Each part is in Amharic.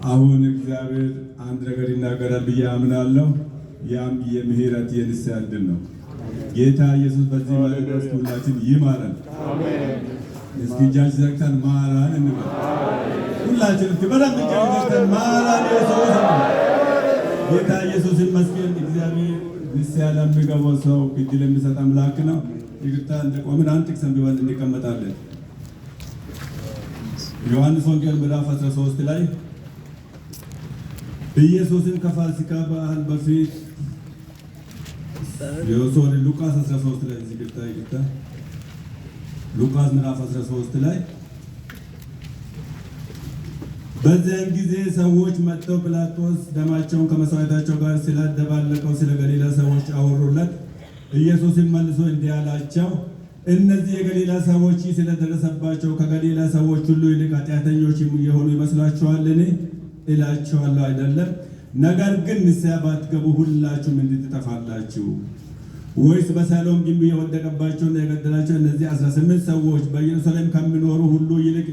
አሁን እግዚአብሔር አንድ ነገር ይናገራል ብዬ አምናለሁ። ያም የምህረት የንስሐ ዕድል ነው። ጌታ ኢየሱስ በዚህ ማለዳ ውስጥ ሁላችን ይማረን። እስኪ እጃችን ዘርግተን ማራን እንበል። ሁላችን እስኪ በደንብ እጃችን ዘርግተን ማራን ኢየሱስ እንበል። ጌታ ኢየሱስ ይመስገን። እግዚአብሔር ንስሐ ለሚገባው ሰው እድል የሚሰጥ አምላክ ነው። ይቅርታ እንደቆምን አንድ ጥቅስ አንብበን እንቀመጣለን። ዮሐንስ ወንጌል ምዕራፍ 13 ላይ ኢየሱስም ከፋሲካ በዓል በፊት፣ sorry፣ ሉቃስ 13 ላይ፣ ይቅርታ ይቅርታ፣ ሉቃስ ምዕራፍ 13 ላይ በዚያን ጊዜ ሰዎች መጥተው ጲላጦስ ደማቸውን ከመሥዋዕታቸው ጋር ስላደባለቀው ስለ ገሊላ ሰዎች አወሩለት። ኢየሱስም መልሶ እንዲህ አላቸው፣ እነዚህ የገሊላ ሰዎች ይህ ስለደረሰባቸው ከገሊላ ሰዎች ሁሉ ይልቅ ኃጢአተኞች የሆኑ ይመስላችኋልን? እላችኋለሁ አይደለም። ነገር ግን ንስሐ ባትገቡ ሁላችሁም እንዲሁ ትጠፋላችሁ። ወይስ በሰሎም ግንብ የወደቀባቸውና የገደላቸው እነዚህ 18 ሰዎች በኢየሩሳሌም ከሚኖሩ ሁሉ ይልቅ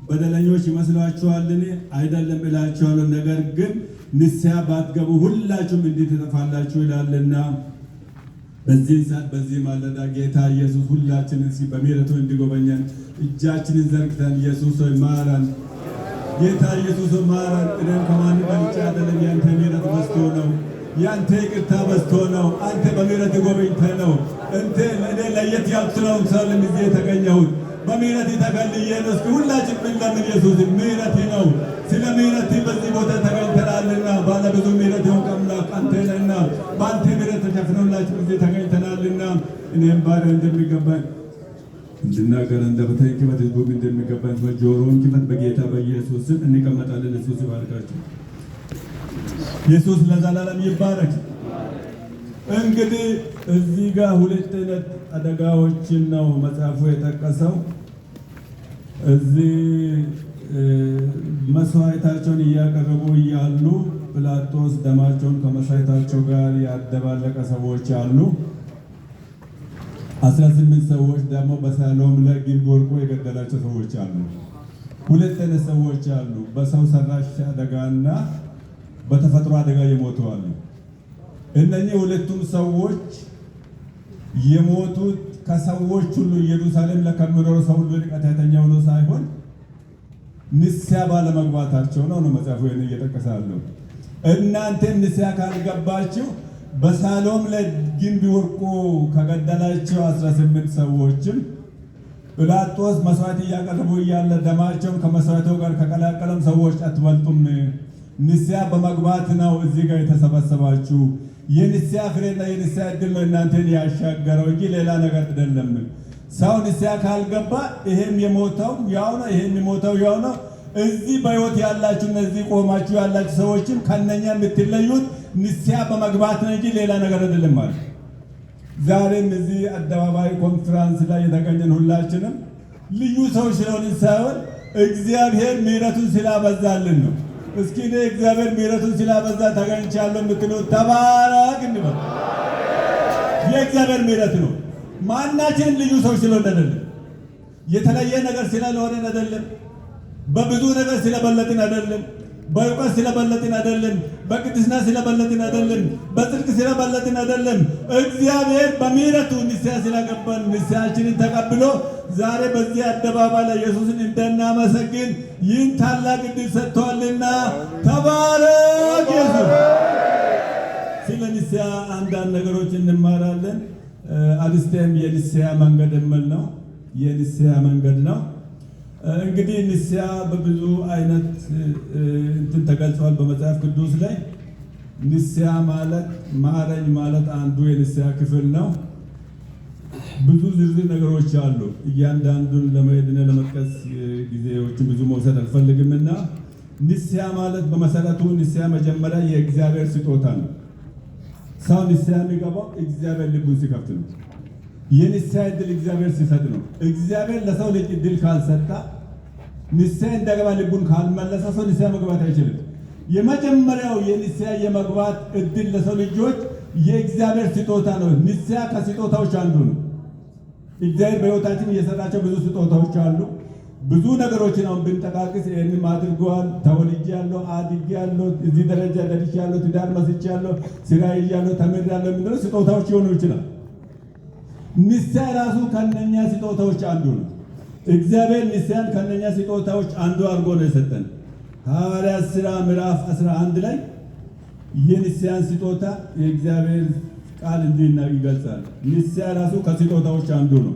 በደለኞች ይመስሏችኋልን? አይደለም እላችኋለሁ። ነገር ግን ንስሐ ባትገቡ ሁላችሁም እንዲሁ ትጠፋላችሁ ይላልና። በዚህ ሰዓት በዚህ ማለዳ ጌታ ኢየሱስ ሁላችንን በምሕረቱ እንዲጎበኘን እጃችንን ዘርግተን ኢየሱስ ሆይ ማረን፣ ጌታ ኢየሱስ ሆይ ማረን። እኔም ከማንም በልጬ አይደለም፣ ያንተ ምሕረት በዝቶ ነው። ያንተ ይቅርታ በዝቶ ነው። አንተ በምሕረት ጎብኝተህ ነው። እንተ እኔ ለየት ያልኩ ስለሆንኩ ሳይሆን እዚህ የተገኘሁት በምሕረት ተከልዬ ነው። እስኪ ሁላችን ብንለምን ኢየሱስ ምሕረት ነው። ስለ ምሕረት በዚህ ቦታ ተገኝተናልና ባለ ብዙ ምሕረት የሆንክ አምላክ አንተ ነህና በአንተ ምሕረት ተሸፍነን ሁላችን እዚህ ተገኝተናልና እኔም ባሪያ እንደሚገባኝ እንድናገር አንደበቴን ክፈት፣ ሕዝቡም እንደሚገባኝ ጆሮውን ክፈት። በጌታ በኢየሱስ ስም እንቀመጣለን። ኢየሱስ ይባርካችሁ። ኢየሱስ ለዘላለም ይባረክ። እንግዲህ እዚህ ጋር ሁለት አይነት አደጋዎችን ነው መጽሐፉ የጠቀሰው። እዚህ መስዋዕታቸውን እያቀረቡ እያሉ ጲላጦስ ደማቸውን ከመስዋዕታቸው ጋር ያደባለቀ ሰዎች አሉ። 18 ሰዎች ደግሞ በሰሎም ላይ ግንብ ወድቆ የገደላቸው ሰዎች አሉ። ሁለት አይነት ሰዎች አሉ። በሰው ሰራሽ አደጋና በተፈጥሮ አደጋ የሞቱ አሉ። እነኚህ ሁለቱም ሰዎች የሞቱት ከሰዎች ሁሉ ኢየሩሳሌም ላይ ከሚኖሩ ሰው ሁሉ ይልቅ ኃጢአተኛ ሆኖ ሳይሆን ንስሐ ባለመግባታቸው ነው መጽሐፉ ይሄን እየጠቀሰ ያለው። እናንተም ንስሐ ካልገባችሁ በሳሎም ላይ ግንብ ወድቆ ከገደላቸው 18 ሰዎችም ጲላጦስ መስዋዕት እያቀረቡ እያለ ደማቸውን ከመስዋዕቱ ጋር ከቀላቀለም ሰዎች አትበልጡም። ንስሐ በመግባት ነው እዚህ ጋር የተሰበሰባችሁ። የንስሐ ፍሬና የንስሐ ዕድል ነው እናንተን ያሻገረው እንጂ ሌላ ነገር አይደለም። ሰው ንስሐ ካልገባ ይሄም የሞተው ያው ነው፣ ይሄም የሞተው ያው ነው። እዚህ በሕይወት ያላችሁ እነዚህ ቆማችሁ ያላችሁ ሰዎችም ከነኛ የምትለዩት ንስሐ በመግባት ነው እንጂ ሌላ ነገር አይደለም ማለት። ዛሬም እዚህ አደባባይ ኮንፈረንስ ላይ የተገኘን ሁላችንም ልዩ ሰዎች ስለሆንን ሳይሆን እግዚአብሔር ምሕረቱን ስላበዛልን ነው። እስኪ እኔ እግዚአብሔር ምሕረቱን ስላበዛ ተገኝቻለሁ የምትሉ ተባረክ እንበል። የእግዚአብሔር ምሕረት ነው። ማናችንም ልዩ ሰዎች ስለሆንን አይደለም። የተለየ ነገር ስላልሆነን አይደለም። በብዙ ነገር ስለበለጥን አይደለም። በእውቀት ስለበለጥን አይደለም። በቅድስና ስለበለጥን አይደለም። በጽድቅ ስለበለጥን አይደለም። እግዚአብሔር በምሕረቱ ንስሐ ስላገባን ንስሐችንን ተቀብሎ ዛሬ በዚህ አደባባይ ላይ ኢየሱስን እንድናመሰግን ይህን ታላቅ ዕድል ሰጥቷልና ተባረክ ኢየሱስ። ስለ ንስሐ አንዳንድ ነገሮች እንማራለን። አርስቴም የንስሐ መንገድ የሚል ነው። የንስሐ መንገድ ነው። እንግዲህ ንስሐ በብዙ አይነት እንትን ተገልጿል በመጽሐፍ ቅዱስ ላይ። ንስሐ ማለት ማረኝ ማለት አንዱ የንስሐ ክፍል ነው። ብዙ ዝርዝር ነገሮች አሉ። እያንዳንዱን ለመሄድና ለመጥቀስ ጊዜዎችን ብዙ መውሰድ አልፈልግምና ንስሐ ማለት በመሰረቱ ንስሐ መጀመሪያ የእግዚአብሔር ስጦታ ነው። ሰው ንስሐ የሚገባው እግዚአብሔር ልቡን ሲከፍት ነው። የንስሐ ዕድል እግዚአብሔር ሲሰጥ ነው። እግዚአብሔር ለሰው ልጅ ዕድል ካልሰጠ፣ ንስሐ እንደገባ ልቡን ካልመለሰ ሰው ንስሐ መግባት አይችልም። የመጀመሪያው የንስሐ የመግባት ዕድል ለሰው ልጆች የእግዚአብሔር ስጦታ ነው። ንስሐ ከስጦታዎች አንዱ ነው። እግዚአብሔር በሕይወታችን እየሰጣቸው ብዙ ስጦታዎች አሉ። ብዙ ነገሮችን አሁን ብንጠቃቅስ ይህንም አድርገዋል፣ ተወልጄያለሁ፣ አድጌያለሁ፣ እዚህ ደረጃ ደርሻለሁ፣ ትዳር መስርቻለሁ፣ ስራ ይዣለሁ፣ ተምሬያለሁ የምንለው ስጦታዎች ሊሆኑ ይችላል። ንስሐ ራሱ ከነኛ ስጦታዎች አንዱ ነው። እግዚአብሔር ንስሐን ከነኛ ስጦታዎች አንዱ አድርጎ ነው የሰጠን። ሐዋርያት ሥራ ምዕራፍ 11 ላይ የንስሐን ስጦታ የእግዚአብሔር ቃል እንዲህ ይገልጻል። ንስሐ ራሱ ከስጦታዎች አንዱ ነው።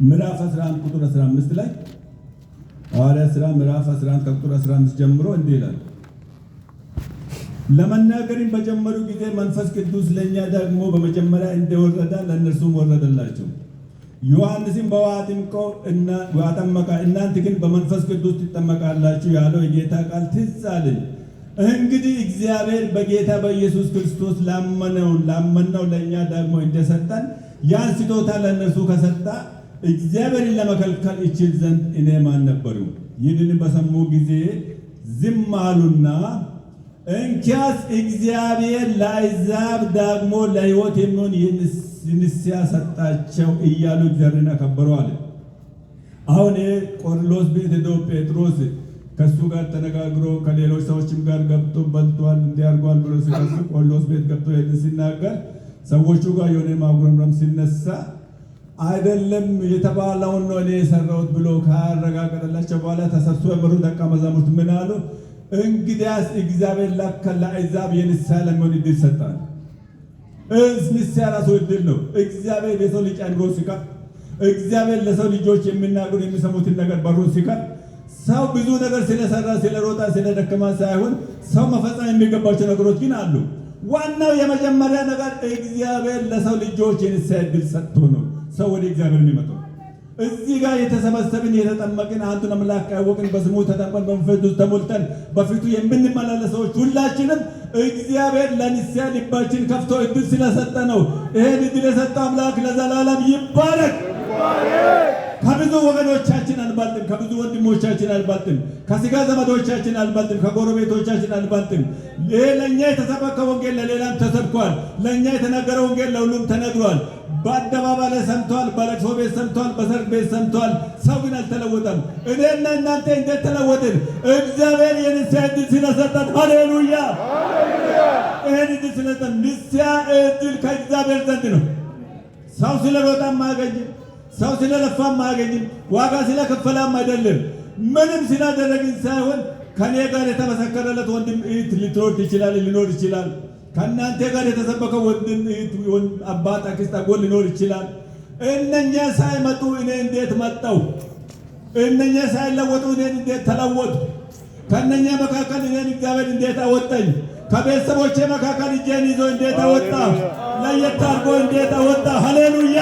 ምዕራፍ 11 ቁጥር 15 ላይ፣ ሐዋርያት ሥራ ምዕራፍ 11 ከቁጥር 15 ጀምሮ እንዲህ ይላል። ለመናገርም በጀመሩ ጊዜ መንፈስ ቅዱስ ለእኛ ደግሞ በመጀመሪያ እንደወረደ ለእነርሱም ወረደላቸው። ዮሐንስም በውሃ አጥምቆ እና አጠመቀ፣ እናንተ ግን በመንፈስ ቅዱስ ትጠመቃላችሁ ያለው የጌታ ቃል ትዝ አለኝ። እንግዲህ እግዚአብሔር በጌታ በኢየሱስ ክርስቶስ ላመነው ለእኛ ደግሞ እንደሰጠን ያን ስጦታ ለእነርሱ ከሰጠ እግዚአብሔርን ለመከልከል እችል ዘንድ እኔ ማን ነበርሁ? ይህንን በሰሙ ጊዜ ዝም አሉና እንኪያስ እግዚአብሔር ለአሕዛብ ደግሞ ለሕይወት የሚሆን ንስሐ ሰጣቸው እያሉ እግዚአብሔርን አከበሩ አለ። አሁን ቆርኔሌዎስ ቤት ሄዶ ጴጥሮስ ከእሱ ጋር ተነጋግሮ ከሌሎች ሰዎችም ጋር ገብቶ በልቷል፣ እንዲህ አርጓል ብሎ ሲከሱ ቆርኔሌዎስ ቤት ገብቶ ይህንን ሲናገር ሰዎቹ ጋር የሆነ ማጉረምረም ሲነሳ አይደለም የተባለውን ነው እኔ የሰራሁት ብሎ ካረጋገጠላቸው በኋላ ተሰብስበው የመሩ ደቀ መዛሙርት ምን አሉ? እንግዲያስ እግዚአብሔር ለካ ለአሕዛብ የንስሐ ለሚሆን ዕድል ሰጣል። ንስሐ ራሱ ዕድል ነው። እግዚአብሔር የሰው ልጅ አእምሮ ሲከፍት፣ እግዚአብሔር ለሰው ልጆች የሚናገሩ የሚሰሙትን ነገር በሩን ሲከፍት፣ ሰው ብዙ ነገር ስለሰራ፣ ስለሮጣ፣ ስለደከማ ሳይሆን ሰው መፈጸም የሚገባቸው ነገሮች ግን አሉ። ዋናው የመጀመሪያ ነገር እግዚአብሔር ለሰው ልጆች የንስሐ ዕድል ሰጥቶ ነው ሰው ወደ እግዚአብሔር የሚመጣው። እዚህ ጋር የተሰበሰብን፣ የተጠመቅን፣ አንዱን አምላክ ያወቅን፣ በስሙ ተጠምቀን፣ በመንፈስ ቅዱስ ተሞልተን በፊቱ የምንመላለስ ሰዎች ሁላችንም እግዚአብሔር ለንስሐ ልባችን ከፍቶ እድል ስለሰጠ ነው። ይሄን እድል የሰጠው አምላክ ለዘላለም ይባረክ። ከብዙ ወገኖቻችን አንበልጥም፣ ከብዙ ወንድሞቻችን አንበልጥም፣ ከስጋ ዘመዶቻችን አንበልጥም፣ ከጎረቤቶቻችን አንበልጥም። ይሄ ለእኛ የተሰበከ ወንጌል ለሌላም ተሰብኳል። ለእኛ የተነገረ ወንጌል ለሁሉም ተነግሯል። በአደባባይ ላይ ሰምተዋል፣ በለቅሶ ቤት ሰምተዋል፣ በሰርግ ቤት ሰምተዋል። ሰው ግን አልተለወጠም። እኔና እናንተ እንዴት ተለወጥን? እግዚአብሔር የንስሐ ዕድል ስለሰጠን፣ ሃሌሉያ! ይህን ዕድል ስለሰጠን፣ ንስሐ ዕድል ከእግዚአብሔር ዘንድ ነው። ሰው ስለሮጠም አያገኝም። ሰው ስለለፋም አያገኝም። ዋጋ ስለከፈላም አይደለም። ምንም ስላደረግን ሳይሆን ከኔ ጋር የተመሰከረለት ወንድም እህት ሊኖር ይችላል ሊኖር ይችላል። ከእናንተ ጋር የተሰበከው ወንድም እህት፣ አባት፣ አክስት፣ አጎት ሊኖር ይችላል። እነኛ ሳይመጡ እኔ እንዴት መጣሁ? እነኛ ሳይለወጡ እኔን እንዴት ተለወጡ? ከእነኛ መካከል እኔን እግዚአብሔር እንዴት አወጣኝ? ከቤተሰቦቼ መካከል እጄን ይዞ እንዴት አወጣ? ለየት አድርጎ እንዴት አወጣ? ሃሌሉያ!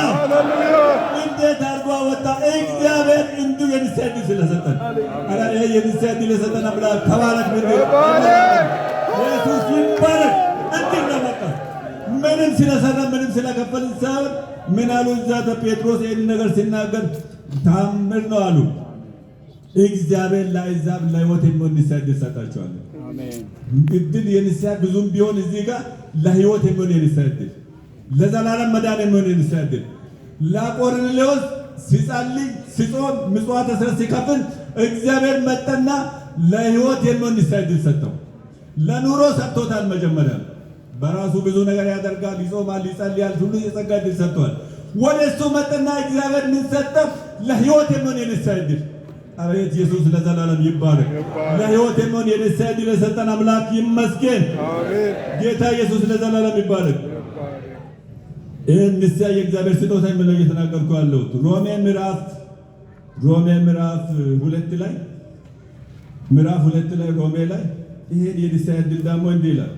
እንዴት አድርጎ አወጣ? እግዚአብሔር እንዲሁ የንስሐ ዕድል ስለሰጠን። ኧረ ይሄ የንስሐ ዕድል የሰጠን አምላክ ተባረክ። ምንድን ኢየሱስ ይባረክ። እንዲህ ነው በቃ። ምንም ስለሰራ ምንም ስለከፈልን ሳይሆን ምን አሉ? እዛ ጴጥሮስ ይህን ነገር ሲናገር ታምር ነው አሉ። እግዚአብሔር ለአሕዛብ ለሕይወት የሚሆን ንስሐ ዕድል ሰጣቸዋል። እድል የንስሐ ብዙም ቢሆን እዚህ ጋር ለሕይወት የሚሆን የንስሐ ዕድል፣ ለዘላለም መዳን የሚሆን የንስሐ ዕድል፣ ለቆርኔሌዎስ ሲጸልይ፣ ሲጾም፣ ምጽዋት አስራት ሲከፍል እግዚአብሔር መጣና ለሕይወት የሚሆን ንስሐ ዕድል ሰጠው። ለኑሮ ሰጥቶታል። መጀመሪያ በራሱ ብዙ ነገር ያደርጋል፣ ይጾማል፣ ይጸልያል፣ ሁሉ የጸጋ ዕድል ሰጥቷል። ወደ እሱ መጣና እግዚአብሔር ምን ሰጠው? ለሕይወት የሚሆን የንስሐ ዕድል። አቤት ኢየሱስ ለዘላለም ይባረክ። ለሕይወት የሚሆን የንስሐ ዕድል የሰጠን አምላክ ይመስገን። ጌታ ኢየሱስ ለዘላለም ይባረክ። ይህን ንስሐ የእግዚአብሔር ስጦታ የሚለው እየተናገርኩ ያለሁት ሮሜ ምዕራፍ 2 ላይ፣ ምዕራፍ 2 ላይ፣ ሮሜ ላይ ይሄን የንስሐ ዕድል ደግሞ እንዲህ ይላል።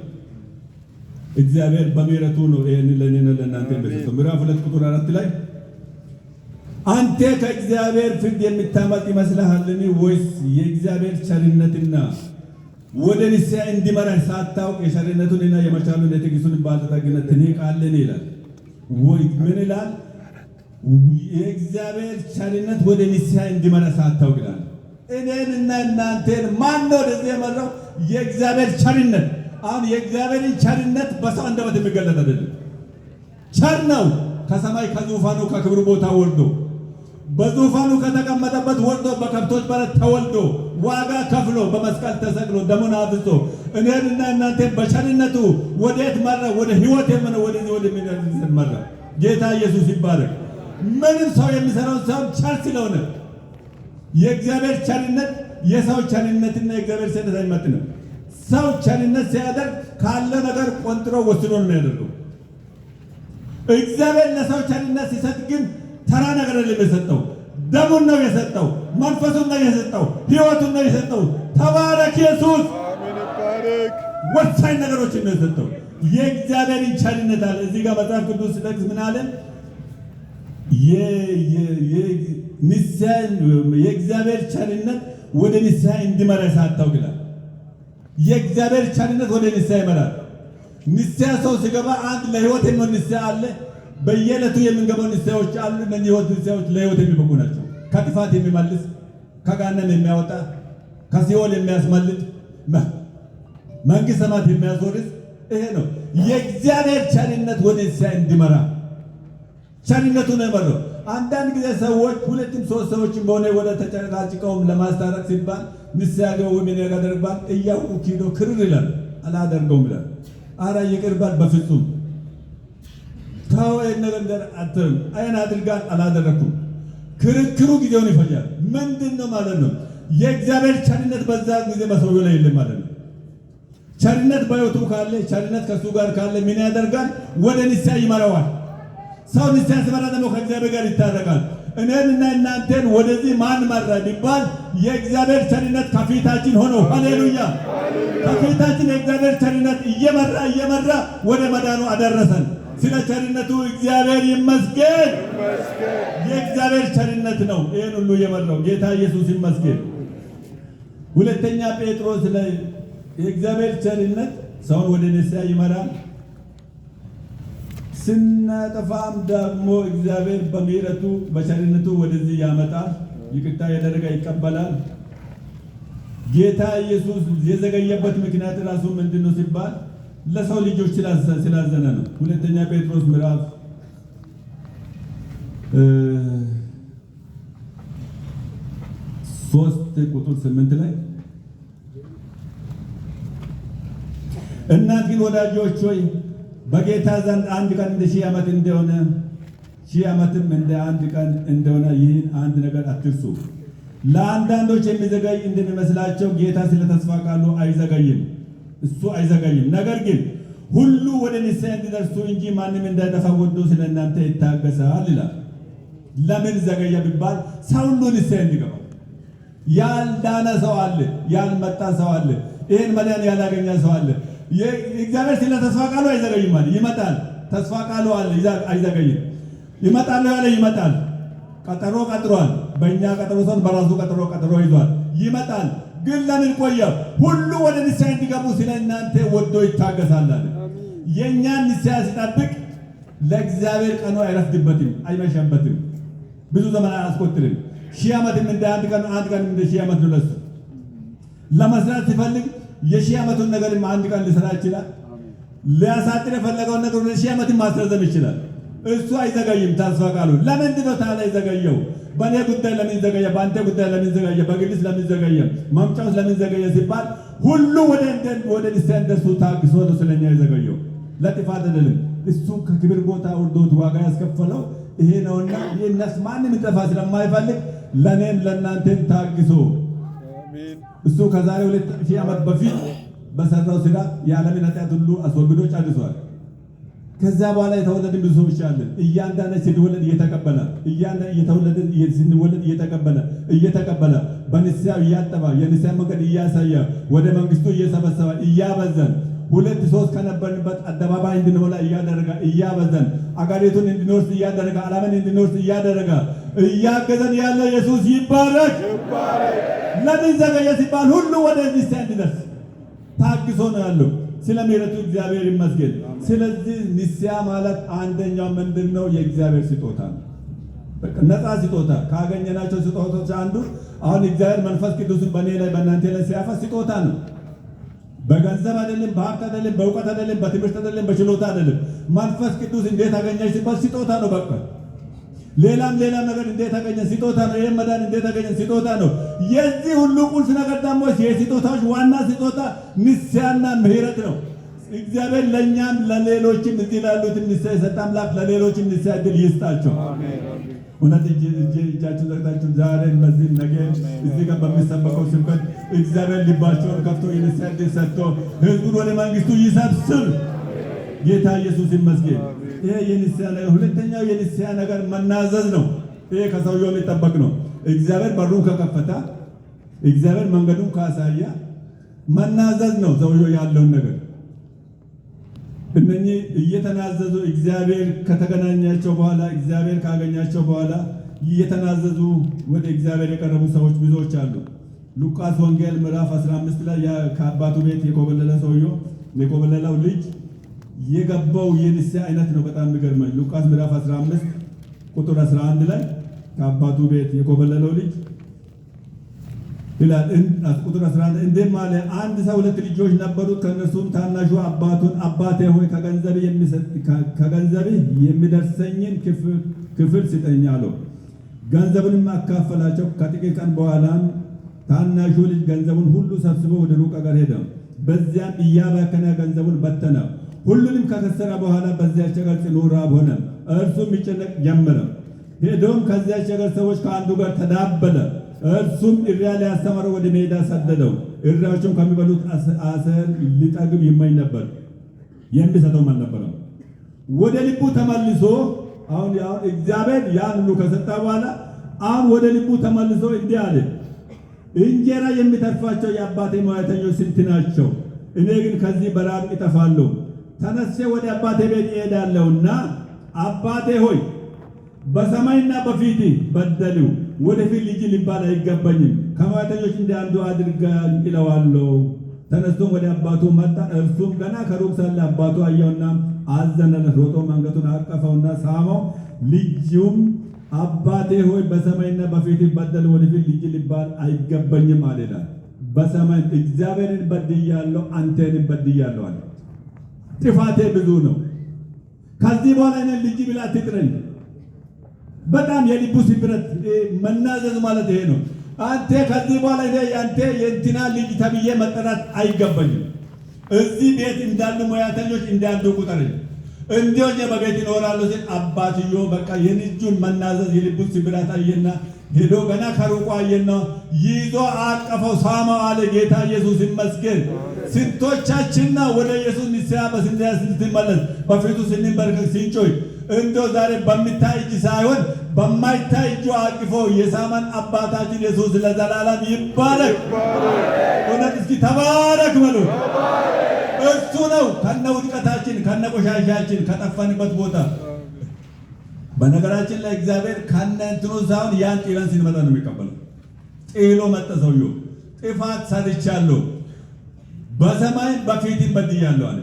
እግዚአብሔር በምሕረቱ ነው ይሄን ለእኔና ለእናንተ የሰጠው። ምዕራፍ 2 ቁጥር 4 ላይ አንተ ከእግዚአብሔር ፍርድ የምታመልጥ ይመስልሃልን? ወይስ የእግዚአብሔር ቸርነትና ወደ ንስሐ እንዲመራህ ሳታውቅ የቸርነቱንና የመቻሉን የትዕግስቱን ባለጠግነት ትንቃለህን? ይላል። ወይ ምን ይላል? የእግዚአብሔር ቸርነት ወደ ንስሐ እንዲመራ ሳታውቅ ይላል። እኔንና እናንተን ማን ነው ወደዚህ የመራው? የእግዚአብሔር ቸርነት። አሁን የእግዚአብሔርን ቸርነት በሰው አንደበት የሚገለጥ አይደለም። ቸር ነው። ከሰማይ ከዙፋኑ ከክብሩ ቦታ ወርዶ በዙፋኑ ከተቀመጠበት ወርዶ በከብቶች በረት ተወልዶ ዋጋ ከፍሎ በመስቀል ተሰቅሎ ደሙን አፍስሶ እኔንና እናንተን በቸርነቱ ወዴት መራ? ወደ ህይወት የምነው ወደዚህ ወደ መራ። ጌታ ኢየሱስ ይባረክ። ምንም ሰው የሚሰራውን ሳይሆን ቸር ስለሆነ የእግዚአብሔር ቸርነት የሰው ቸርነትና የእግዚአብሔር ቸርነት አይመጥንም። ሰው ቸርነት ሲያደርግ ካለ ነገር ቆንጥሮ ወስኖ ነው የሚያደርገው። እግዚአብሔር ለሰው ቸርነት ሲሰጥ ግን ተራ ነገር አይደለም የሰጠው። ደሙን ነው የሰጠው፣ መንፈሱን ነው የሰጠው፣ ህይወቱን ነው የሰጠው። ተባረክ ኢየሱስ። ወሳኝ ነገሮችን ነው የሰጠው። የእግዚአብሔርን ቸርነት አለ። እዚህ ጋር መጽሐፍ ቅዱስ ሲጠቅስ ምን አለ? የእግዚአብሔር ቸርነት ወደ ንስሐ እንዲመራ ሳታውቅ ይላል። የእግዚአብሔር ቸርነት ወደ ንስሐ ይመራል። ንስሐ ሰው ሲገባ አንድ ለህይወት የሚሆን ንስሐ አለ። በየዕለቱ የምንገባው ንስሐዎች አሉ። እነዚህ ህይወት ንስሐዎች ለህይወት የሚበቁ ናቸው። ከጥፋት የሚመልስ፣ ከገሃነም የሚያወጣ፣ ከሲኦል የሚያስመልጥ፣ መንግሥተ ሰማያት የሚያስወርስ ይሄ ነው። የእግዚአብሔር ቸርነት ወደ ንስሐ እንዲመራ ቸርነቱ ነው የመራው። አንዳንድ ጊዜ ሰዎች ሁለትም ሶስት ሰዎችም በሆነ ወደ ተጨቃጭቀውም ለማስታረቅ ሲባል ንስሐ ግቡ ምን ያደርግባል እያውቁ ኪዶ ክርር ይላል። አላደርገውም ይላል። አረ ይቅር በል በፍጹም ተው፣ ይሄን ነገር አትልም። አይን አድርጋል አላደረኩም። ክርክሩ ጊዜውን ይፈጃል። ምንድን ነው ማለት ነው? የእግዚአብሔር ቸርነት በዛ ጊዜ በሰውየው ላይ የለም ማለት ነው። ቸርነት በሕይወቱ ካለ፣ ቸርነት ከእሱ ጋር ካለ ምን ያደርጋል? ወደ ንስሐ ይመራዋል። ሰው ንስሐ ሲመራ ደግሞ ከእግዚአብሔር ጋር ይታረቃል። እኔንና እናንተን ወደዚህ ማን መራ ቢባል የእግዚአብሔር ቸርነት ከፊታችን ሆኖ፣ ሃሌሉያ፣ ከፊታችን የእግዚአብሔር ቸርነት እየመራ እየመራ ወደ መዳኑ አደረሰን። ስለ ቸርነቱ እግዚአብሔር ይመስገን። የእግዚአብሔር ቸርነት ነው ይህን ሁሉ የመራው። ጌታ ኢየሱስ ይመስገን። ሁለተኛ ጴጥሮስ ላይ የእግዚአብሔር ቸርነት ሰውን ወደ ንስሐ ይመራል። ስናጠፋም ደግሞ እግዚአብሔር በምሕረቱ በቸርነቱ ወደዚህ ያመጣል። ይቅርታ ያደረገ ይቀበላል። ጌታ ኢየሱስ የዘገየበት ምክንያት ራሱ ምንድን ነው ሲባል ለሰው ልጆች ስላዘነ ነው። ሁለተኛ ጴጥሮስ ምዕራፍ 3 ቁጥር 8 ላይ፣ እናንት ግን ወዳጆች ሆይ፣ በጌታ ዘንድ አንድ ቀን እንደ 1000 ዓመት እንደሆነ፣ 1000 ዓመትም እንደ አንድ ቀን እንደሆነ ይህን አንድ ነገር አትርሱ። ለአንዳንዶች የሚዘገይ እንደሚመስላቸው ጌታ ስለ ተስፋ ቃሉ አይዘገይም፣ እሱ አይዘገይም። ነገር ግን ሁሉ ወደ ንስሐ እንዲደርሱ እንጂ ማንም እንዳይጠፋ ወዶ ስለ እናንተ ይታገሳል ይላል። ለምን ዘገየ ቢባል ሰው ሁሉ ንስሐ እንዲገባ። ያልዳነ ሰው አለ፣ ያልመጣ ሰው አለ፣ ይህን መዳን ያላገኘ ሰው አለ። እግዚአብሔር ስለ ተስፋ ቃሉ አይዘገይም አለ፣ ይመጣል። ተስፋ ቃሉ አለ፣ አይዘገይም። ይመጣል ያለ ይመጣል። ቀጠሮ ቀጥሯል። በእኛ ቀጠሮ ሳይሆን በራሱ ቀጠሮ ቀጠሮ ይዟል። ይመጣል። ግን ለምን ቆየ? ሁሉ ወደ ንስሐ እንዲገቡ ስለ እናንተ ወዶ ይታገሳል አለ። የእኛን ንስሐ ሲጠብቅ ለእግዚአብሔር ቀኑ አይረፍድበትም፣ አይመሸበትም። ብዙ ዘመን አያስቆጥርም። 1000 ዓመትም እንደ አንድ ቀን፣ አንድ ቀን እንደ 1000 ዓመት ነው ለሱ። ለመስራት ሲፈልግ የ1000 ዓመቱን ነገርም አንድ ቀን ሊሰራ ይችላል። ሊያሳጥር የፈለገውን ነገር ወደ 1000 ዓመትም ማስረዘም ይችላል። እሱ አይዘገይም። ተስፋ ቃሉ ለምንድን ነው ታዲያ የዘገየው? በእኔ ጉዳይ ለምን ዘገየ? በአንተ ጉዳይ ለምን ዘገየ? በግልስ ለምን ዘገየ? መምጫውስ ለምን ዘገየ ሲባል ሁሉ ወደ ንስሐ እንደርሱ ታግሶ ነው ስለኛ የዘገየው። ለጥፋት አይደለም። እሱ ከክብር ቦታ ወርዶት ዋጋ ያስከፈለው ይሄ ነውና ይህ ማንም እንጠፋ ስለማይፈልግ ለእኔም ለእናንተም ታግሶ እሱ ከዛሬ 2000 ዓመት በፊት በሰራው ስራ የዓለምን ኃጢአት ሁሉ አስወግዶ ጨርሷል። ከዛ በኋላ የተወለድን ብዙ ሰዎች አለን። እያንዳንድ ስንወለድ እየተቀበለ፣ እያንዳንድ እየተወለደ ስንወለድ እየተቀበለ እየተቀበለ፣ በንስሐ እያጠበ፣ የንስሐ መንገድ እያሳየ፣ ወደ መንግስቱ እየሰበሰበ፣ እያበዘን፣ ሁለት ሶስት ከነበርንበት አደባባይ እንድንሞላ እያደረገ፣ እያበዘን፣ አገሪቱን እንድንወርስ እያደረገ፣ ዓለምን እንድንወርስ እያደረገ፣ እያገዘን ያለ ኢየሱስ ይባረክ። ለምን ዘገየ ሲባል ሁሉ ወደ ንስሐ እንዲደርስ ታግሶ ነው ያለው። ስለ ምሕረቱ እግዚአብሔር ይመስገን። ስለዚህ ንስሐ ማለት አንደኛው ምንድን ነው? የእግዚአብሔር ስጦታ ነው። በቃ ነፃ ስጦታ ካገኘናቸው ስጦታዎች አንዱ አሁን እግዚአብሔር መንፈስ ቅዱስን በእኔ ላይ በእናንተ ላይ ሲያፈስ ስጦታ ነው። በገንዘብ አይደለም፣ በሀብት አይደለም፣ በእውቀት አይደለም፣ በትምህርት አይደለም፣ በችሎታ አይደለም። መንፈስ ቅዱስ እንዴት አገኘሽ ሲባል ስጦታ ነው። በቃ ሌላም ሌላም ነገር እንዴት አገኘን? ስጦታ ነው። ይሄን መዳን እንዴት አገኘን? ስጦታ ነው። የዚህ ሁሉ ቁልፍ ነገር ደግሞ የስጦታዎች ዋና ስጦታ ንስሐና ምሕረት ነው። እግዚአብሔር ለእኛም ለሌሎችም እዚህ ላሉትም ንስሐ የሰጠ አምላክ ለሌሎችም ንስሐ እድል ይስጣቸው። እውነት እጃችሁን ዘርግታችሁ ዛሬ በዚህ ነገ እዚህ ጋር በሚሰበከው ስብከት እግዚአብሔር ልባቸውን ከፍቶ የንስሐ እድል ሰጥቶ ህዝቡን ወደ መንግስቱ ይሰብስብ። ጌታ ኢየሱስ ይመስገን። ይሄ የንስሐ ነገር። ሁለተኛው የንስሐ ነገር መናዘዝ ነው። ይሄ ከሰውየው የሚጠበቅ ነው። እግዚአብሔር በሩን ከከፈተ፣ እግዚአብሔር መንገዱን ካሳየ መናዘዝ ነው ሰውየው ያለውን ነገር። እነኚህ እየተናዘዙ እግዚአብሔር ከተገናኛቸው በኋላ፣ እግዚአብሔር ካገኛቸው በኋላ እየተናዘዙ ወደ እግዚአብሔር የቀረቡ ሰዎች ብዙዎች አሉ። ሉቃስ ወንጌል ምዕራፍ 15 ላይ ከአባቱ ቤት የኮበለለ ሰውየው፣ የኮበለለው ልጅ የገባው የንስሐ አይነት ነው። በጣም የሚገርመኝ ሉቃስ ምዕራፍ 15 ቁጥር 11 ላይ ከአባቱ ቤት የኮበለለው ልጅ ይላል። ቁጥር 11 እንዲህም አለ፣ አንድ ሰው ሁለት ልጆች ነበሩት። ከእነርሱም ታናሹ አባቱን "አባቴ ሆይ፣ ከገንዘብህ የሚደርሰኝን ክፍል ስጠኝ" አለው። ገንዘቡንም አካፈላቸው። ከጥቂት ቀን በኋላም ታናሹ ልጅ ገንዘቡን ሁሉ ሰብስቦ ወደ ሩቅ አገር ሄደ። በዚያም እያባከነ ገንዘቡን በተነ። ሁሉንም ከከሰረ በኋላ በዚያች አገር ጽኑ ራብ ሆነ። እርሱም ይጨነቅ ጀመረ። ሄዶም ከዚያች አገር ሰዎች ከአንዱ ጋር ተዳበለ። እርሱም እሪያ ሊያሰማራ ወደ ሜዳ ሰደደው። እሪያዎቹም ከሚበሉት አሰር ሊጠግብ ይመኝ ነበር፣ የሚሰጠውም አልነበረም። ወደ ልቡ ተመልሶ፣ አሁን እግዚአብሔር ያን ሁሉ ከሰጠ በኋላ አሁን ወደ ልቡ ተመልሶ እንዲህ አለ፣ "እንጀራ የሚተርፋቸው የአባቴ ሙያተኞች ስንት ናቸው? እኔ ግን ከዚህ በራብ እጠፋለሁ። ተነስቼ ወደ አባቴ ቤት እሄዳለሁና አባቴ ሆይ፣ በሰማይና በፊትህ በደልሁ፣ ወደፊት ልጅህ ልባል አይገባኝም፣ ከሙያተኞች እንደ አንዱ አድርገኝ እለዋለሁ።" ተነስቶም ወደ አባቱ መጣ። እርሱም ገና ከሩቅ ሳለ አባቱ አየውና አዘነለት። ሮጦም አንገቱን አቀፈውና ሳመው። ልጁም "አባቴ ሆይ፣ በሰማይና በፊትህ በደልሁ፣ ወደፊት ልጅህ ልባል አይገባኝም" አለ ይላል። በሰማይ እግዚአብሔርን በድያለሁ፣ አንተንም በድያለሁ አለ። ጥፋቴ ብዙ ነው። ከዚህ በኋላ እኔን ልጅ ብላ አትጥረኝ። በጣም የልቡ ስብረት፣ መናዘዝ ማለት ይሄ ነው። አንተ ከዚህ በኋላ እኔ አንተ የእንትና ልጅ ተብዬ መጠራት አይገባኝም። እዚህ ቤት እንዳሉ ሙያተኞች እንዳንዱ ቁጠረኝ። እንዲሁ በቤት ይኖራሉ ሲል አባትዮ በቃ የልጁን መናዘዝ የልቡን ስብራት አየና ሄዶ ገና ከሩቁ አየና ይዞ አቀፈው፣ ሳመው አለ። ጌታ ኢየሱስ ይመስገን። ስንቶቻችንና ወደ ኢየሱስ ንስሐ በስንያ ስንመለስ፣ በፊቱ ስንበርከክ፣ ስንጮህ እንደው ዛሬ በሚታይ እጅ ሳይሆን በማይታይ እጁ አቅፎ የሳመን አባታችን ኢየሱስ ለዘላለም ይባረክ። እውነት እስኪ ተባረክ በሉ። እሱ ነው ከነ ውድቀታችን፣ ከነ ቆሻሻችን፣ ከጠፋንበት ቦታ። በነገራችን ላይ እግዚአብሔር ከነ እንትኑ ሳይሆን ያን ጥለን ስንመጣ ነው የሚቀበለው። ጥሎ መጣ ሰውየው። ጥፋት ሰርቻለሁ፣ በሰማይም በፊትም በድያለሁ አለ።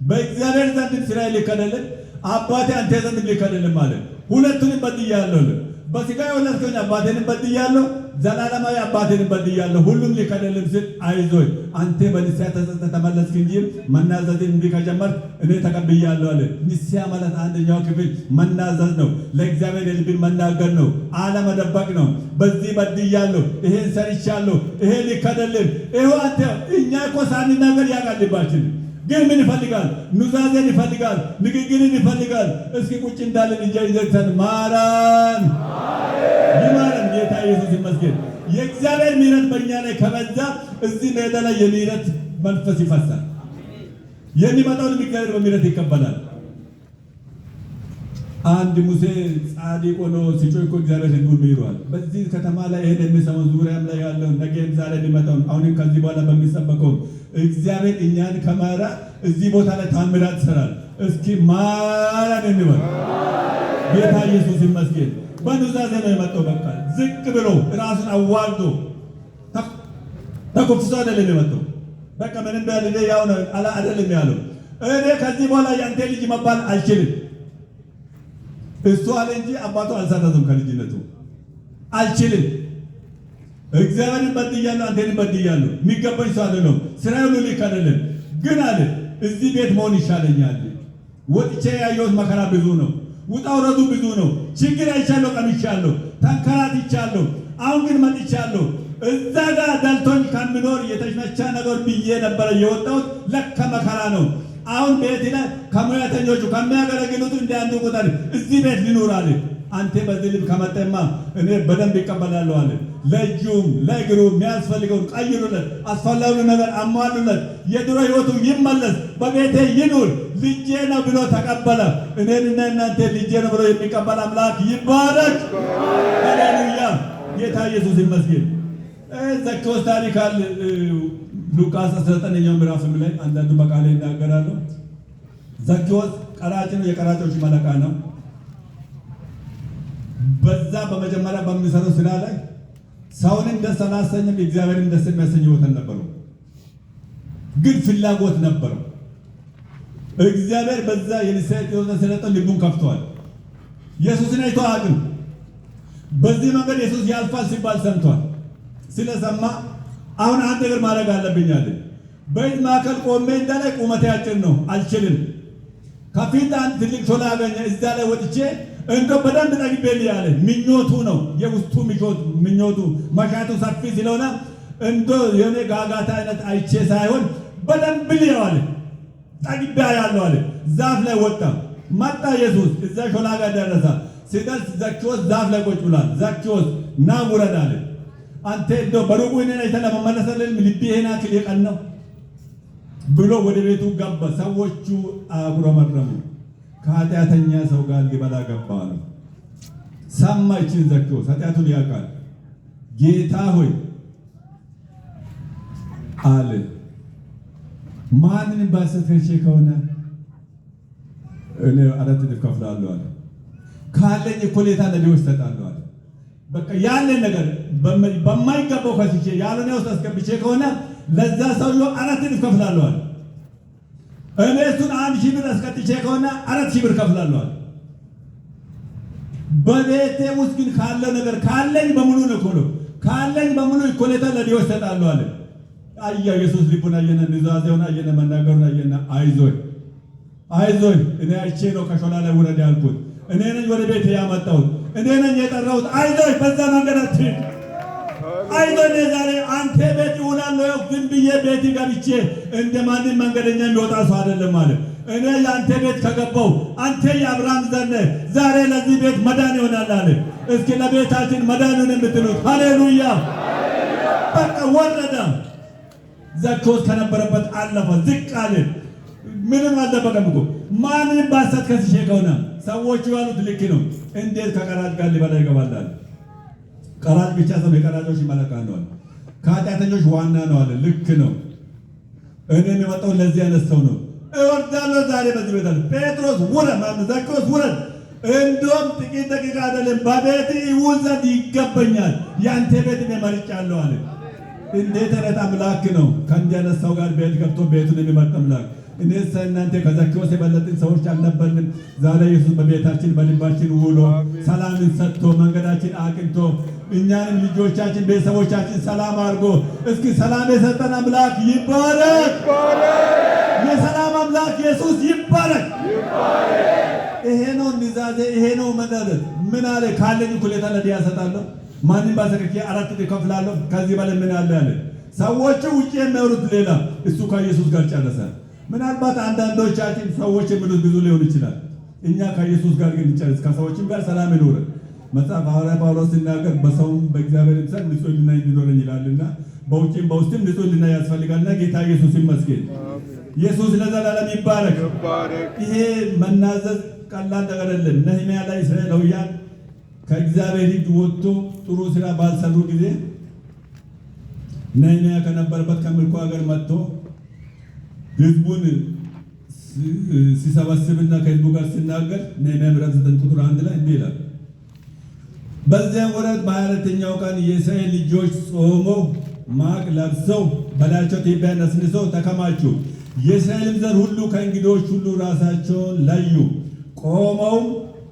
በእግዚአብሔር ዘንድም ስራዬ ልክ አይደለም፣ አባቴ አንተ ዘንድም ልክ አይደለም አለ። ሁለቱንም በድያለሁ አለ። በስጋ የወለድከኝ አባቴንም በድያለሁ፣ ዘላለማዊ አባቴንም በድያለሁ። ሁሉም ልክ አይደለም ሲል አይዞህ፣ አንተ በንስሐ ተጸጽተህ ተመለስክ እንጂ መናዘዝን እንዲህ ከጀመርክ እኔ ተቀብያለሁ አለ። ንስሐ ማለት አንደኛው ክፍል መናዘዝ ነው። ለእግዚአብሔር የልብን መናገር ነው፣ አለመደበቅ ነው። በዚህ በድያለሁ፣ ይሄን ሰርቻለሁ፣ ይሄ ልክ አይደለም። ይኸው አንተ እኛ እኮ ሳንናገር ያውቃል ልባችን። ግን ምን ይፈልጋል? ኑዛዜን ይፈልጋል፣ ንግግርን ይፈልጋል። እስኪ ቁጭ እንዳለን እጃ ይዘግተን ማራን፣ ይማረን። ጌታ ኢየሱስ ይመስገን። የእግዚአብሔር ምሕረት በእኛ ላይ ከበዛ እዚህ ሜዳ ላይ የምሕረት መንፈስ ይፈሳል። የሚመጣውን እግዚአብሔር በምሕረት ይቀበላል። አንድ ሙሴ ጻድቅ ሆኖ ሲጮህ እኮ እግዚአብሔር ሕዝቡን ምሯል። በዚህ ከተማ ላይ ይሄን የሚሰማው፣ ዙሪያም ላይ ያለውን፣ ነገም ዛሬ የሚመጣውን፣ አሁንም ከዚህ በኋላ በሚሰበከው እግዚአብሔር እኛን ከማራ እዚህ ቦታ ላይ ታምራት ይሰራል። እስኪ ማራን እንበል። ጌታ ኢየሱስ ይመስገን። በኑዛዜ ነው የመጣው። በቃ ዝቅ ብሎ ራሱን አዋርዶ ተኮፍሶ አይደለም የመጣው። በቃ ምንም ቢያል እኔ ያው ነው አላ አይደለም ያለው። እኔ ከዚህ በኋላ ያንተ ልጅ መባል አልችልም። እሱ አለ እንጂ አባቱ አልሰረዘም ከልጅነቱ። አልችልም። እግዚአብሔርን በድያለሁ፣ አንተን በድያለሁ። የሚገባኝ ሰው አይደለም። ስራዬ ሁሉ ልክ አይደለም። ግን አለ እዚህ ቤት መሆን ይሻለኛል። ወጥቼ ያየሁት መከራ ብዙ ነው። ውጣ ውረዱ ብዙ ነው። ችግር አይቻለሁ፣ ቀምሻለሁ፣ ተንከራትቻለሁ። አሁን ግን መጥቻለሁ። እዛ ጋር ደልቶኝ ከምኖር የተመቻ ነገር ብዬ ነበረ የወጣሁት። ለካ መከራ ነው። አሁን ቤት ላይ ከሙያተኞቹ ከሚያገለግሉት እንደ አንዱ ቁጥር እዚህ ቤት ልኑር አለ። አንተ በዚህ ልብ ከመጣማ እኔ በደንብ ይቀበላለሁ አለ። ለእጁም ለእግሩም የሚያስፈልገውን ቀይሩለት፣ አስፈላጊውን ነገር አሟሉለት፣ የድሮ ሕይወቱ ይመለስ፣ በቤቴ ይኑር፣ ልጄ ነው ብሎ ተቀበለ። እኔንና እናንተ ልጄ ነው ብሎ የሚቀበል አምላክ ይባረክ። ሃሌሉያ! ጌታ ኢየሱስ ይመስገን። ዘኬዎስ ታሪክ አለ ሉቃስ 19ኛው ምዕራፍም ላይ አንዳንዱ በቃሌ ይናገራሉ። ዘኬዎስ ቀራጭ ነው፣ የቀራጮች አለቃ ነው። በዛ በመጀመሪያ በሚሰራው ስራ ላይ ሰውንም ደስ አላሰኘም፣ እግዚአብሔርን ደስ የሚያሰኝ ሕይወት አልነበረው። ግን ፍላጎት ነበረው። እግዚአብሔር በዛ የንስሐ ሕይወት ስለሰጠው ልቡን ከፍቷል። ኢየሱስን አይቶ አያውቅም። በዚህ መንገድ ኢየሱስ ያልፋል ሲባል ሰምቷል። ስለሰማ አሁን አንድ ነገር ማድረግ አለብኝ አለ። በሕዝብ መካከል ቆሜ እንዳላይ ቁመቴ አጭር ነው፣ አልችልም። ከፊት አንድ ትልቅ ሾላ አገኘ። እዛ ላይ ወጥቼ እንደው በደንብ ጠግቤ ያለ ምኞቱ ነው። የውስጡ ምኞቱ መሻቱ ሰፊ ስለሆነ እንደው የኔ ጋጋታ አይነት አይቼ ሳይሆን በደንብ ልየው አለ። ጠግቤ ያለው አለ። ዛፍ ላይ ወጣ። መጣ ኢየሱስ እዛ ሾላ ጋር ደረሰ። ሲደርስ ዘኬዎስ ዛፍ ላይ ቁጭ ብሏል። ዘኬዎስ ና ውረድ አለ። አንተ እንደው በሩቁ እኔን አይተህ ለመመለስ አይደለም ልቤ ይሄን ያክል የቀናው ብሎ ወደ ቤቱ ገባ። ሰዎቹ አጉረመረሙ። ከኃጢአተኛ ሰው ጋር ሊበላ ገባ አሉ። ሰማ ይችን ዘኬዎስ ኃጢአቱን ያውቃል። ጌታ ሆይ አለ፣ ማንንም በሐሰት ከስሼ ከሆነ እኔ 4 እጥፍ እከፍላለሁ አለ። ካለኝ እኩሌታ ለድሆች እሰጣለሁ አለ። በቃ ያለን ነገር በማይገባው ከስሼ ያልሆነ ውስጥ አስገብቼ ከሆነ ለዛ ሰውዬው 4 እጥፍ እከፍላለሁ አለ። እኔ እሱን 1,000 ብር አስቀጥቼ ከሆነ 4,000 ብር እከፍላለሁ አለ። በቤቴ ውስጥ ግን ካለው ነገር ካለኝ በሙሉ ነው እኮ ነው ካለኝ በሙሉ እኩሌታ ለድሆች እሰጣለሁ አለ። አያ ኢየሱስ ልቡን አየና፣ ኑዛዜውን አየና፣ መናገሩን አየና፣ አይዞህ አይዞህ እኔ አይቼ ነው ከሾላ ላይ ውረድ ያልኩት። እኔ ነኝ ወደ ቤት ያመጣሁት። እኔ ነኝ የጠራሁት። አይዞህ በዛ መንገድ አትሂድ። አይዞህ እኔ ዛሬ አንተ ቤት እውላለሁ። ዝም ብዬ ቤት ገብቼ እንደ ማንም መንገደኛ የሚወጣ ሰው አይደለም አለ። እኔ የአንተ ቤት ከገባው አንተ የአብርሃም ዘር ነህ፣ ዛሬ ለዚህ ቤት መዳን ይሆናል አለ። እስኪ ለቤታችን መዳን ይሁን የምትሉት ሃሌሉያ። በቃ ወረደ። ዘኬዎስ ከነበረበት አለፈ፣ ዝቅ አለ። ምንም አልደበቀም እኮ። ማንንም በሐሰት ከስሼ ከሆነ ሰዎቹ ያሉት ልክ ነው። እንዴት ከቀራጭ ጋር ሊበላ ይገባል? ቀራጭ ብቻ ሰው የቀራጮች አለቃ ነው አለ። ከኃጢአተኞች ዋና ነው አለ። ልክ ነው። እኔ የመጣው ለዚህ አይነት ሰው ነው። እወርዳለሁ ዛሬ በዚህ ቤት አለ። ጴጥሮስ ውረድ፣ ማነው ዘኬዎስ ውረድ። እንደውም ጥቂት ደቂቃ አይደለም በቤት ይውል ዘንድ ይገባኛል፣ ያንተ ቤት እኔ መርጫለሁ አለ። እንዴት አይነት አምላክ ነው! ከእንዲህ አይነት ሰው ጋር ቤት ገብቶ ቤቱን የሚመርጥ አምላክ። እኔስ እናንተ ከዘኬዎስ የበለጥን ሰዎች አልነበርንም። ዛሬ ኢየሱስ በቤታችን በልባችን ውሎ ሰላምን ሰጥቶ መንገዳችን አቅንቶ እኛንም ልጆቻችን ቤተሰቦቻችን ሰላም አድርጎ እስኪ ሰላም የሰጠን አምላክ ይባረክ። የሰላም አምላክ ኢየሱስ ይባረክ። ይሄ ነው ኑዛዜ፣ ይሄ ነው መናዘዝ። ምን አለ? ካለኝ እኩሌታ ለድሃ እሰጣለሁ፣ ማንም ባሰረኬ 4 እጥፍ እከፍላለሁ። ከዚህ በላይ ምን አለ አለ። ሰዎቹ ውጪ የሚያወሩት ሌላ፣ እሱ ከኢየሱስ ጋር ጨረሰ። ምናልባት አንዳንዶቻችን ሰዎች የሚሉት ብዙ ሊሆን ይችላል። እኛ ከኢየሱስ ጋር ግን እንጨርስ፣ ከሰዎችም ጋር ሰላም ይኑረን። መጽሐፍ ሐዋርያ ጳውሎስ ሲናገር በሰውም በእግዚአብሔርም ዘንድ ንጹሕ ሕሊና እንዲኖረኝ ይላልና በውጭም በውስጥም ንጹሕ ሕሊና ያስፈልጋልና ጌታ ኢየሱስ ይመስገን። ኢየሱስ ለዘላለም ይባረክ። ይሄ መናዘዝ ቀላል ነገር አይደለም። ነህምያ ላይ እስራኤላውያን ከእግዚአብሔር ሕግ ወጥቶ ጥሩ ስራ ባልሰሩ ጊዜ ነህምያ ከነበረበት ከምርኮ ሀገር መጥቶ ህዝቡን ሲሰበስብና ከህዝቡ ጋር ሲናገር ነህምያ ምዕራፍ 9 ቁጥር 1 ላይ እንዲህ ይላል። በዚያም ወራት በ24ኛው ቀን የእስራኤል ልጆች ጾመው ማቅ ለብሰው በላያቸው ትቢያ ነስንሰው ተከማቹ። የእስራኤልም ዘር ሁሉ ከእንግዶች ሁሉ ራሳቸውን ለዩ። ቆመውም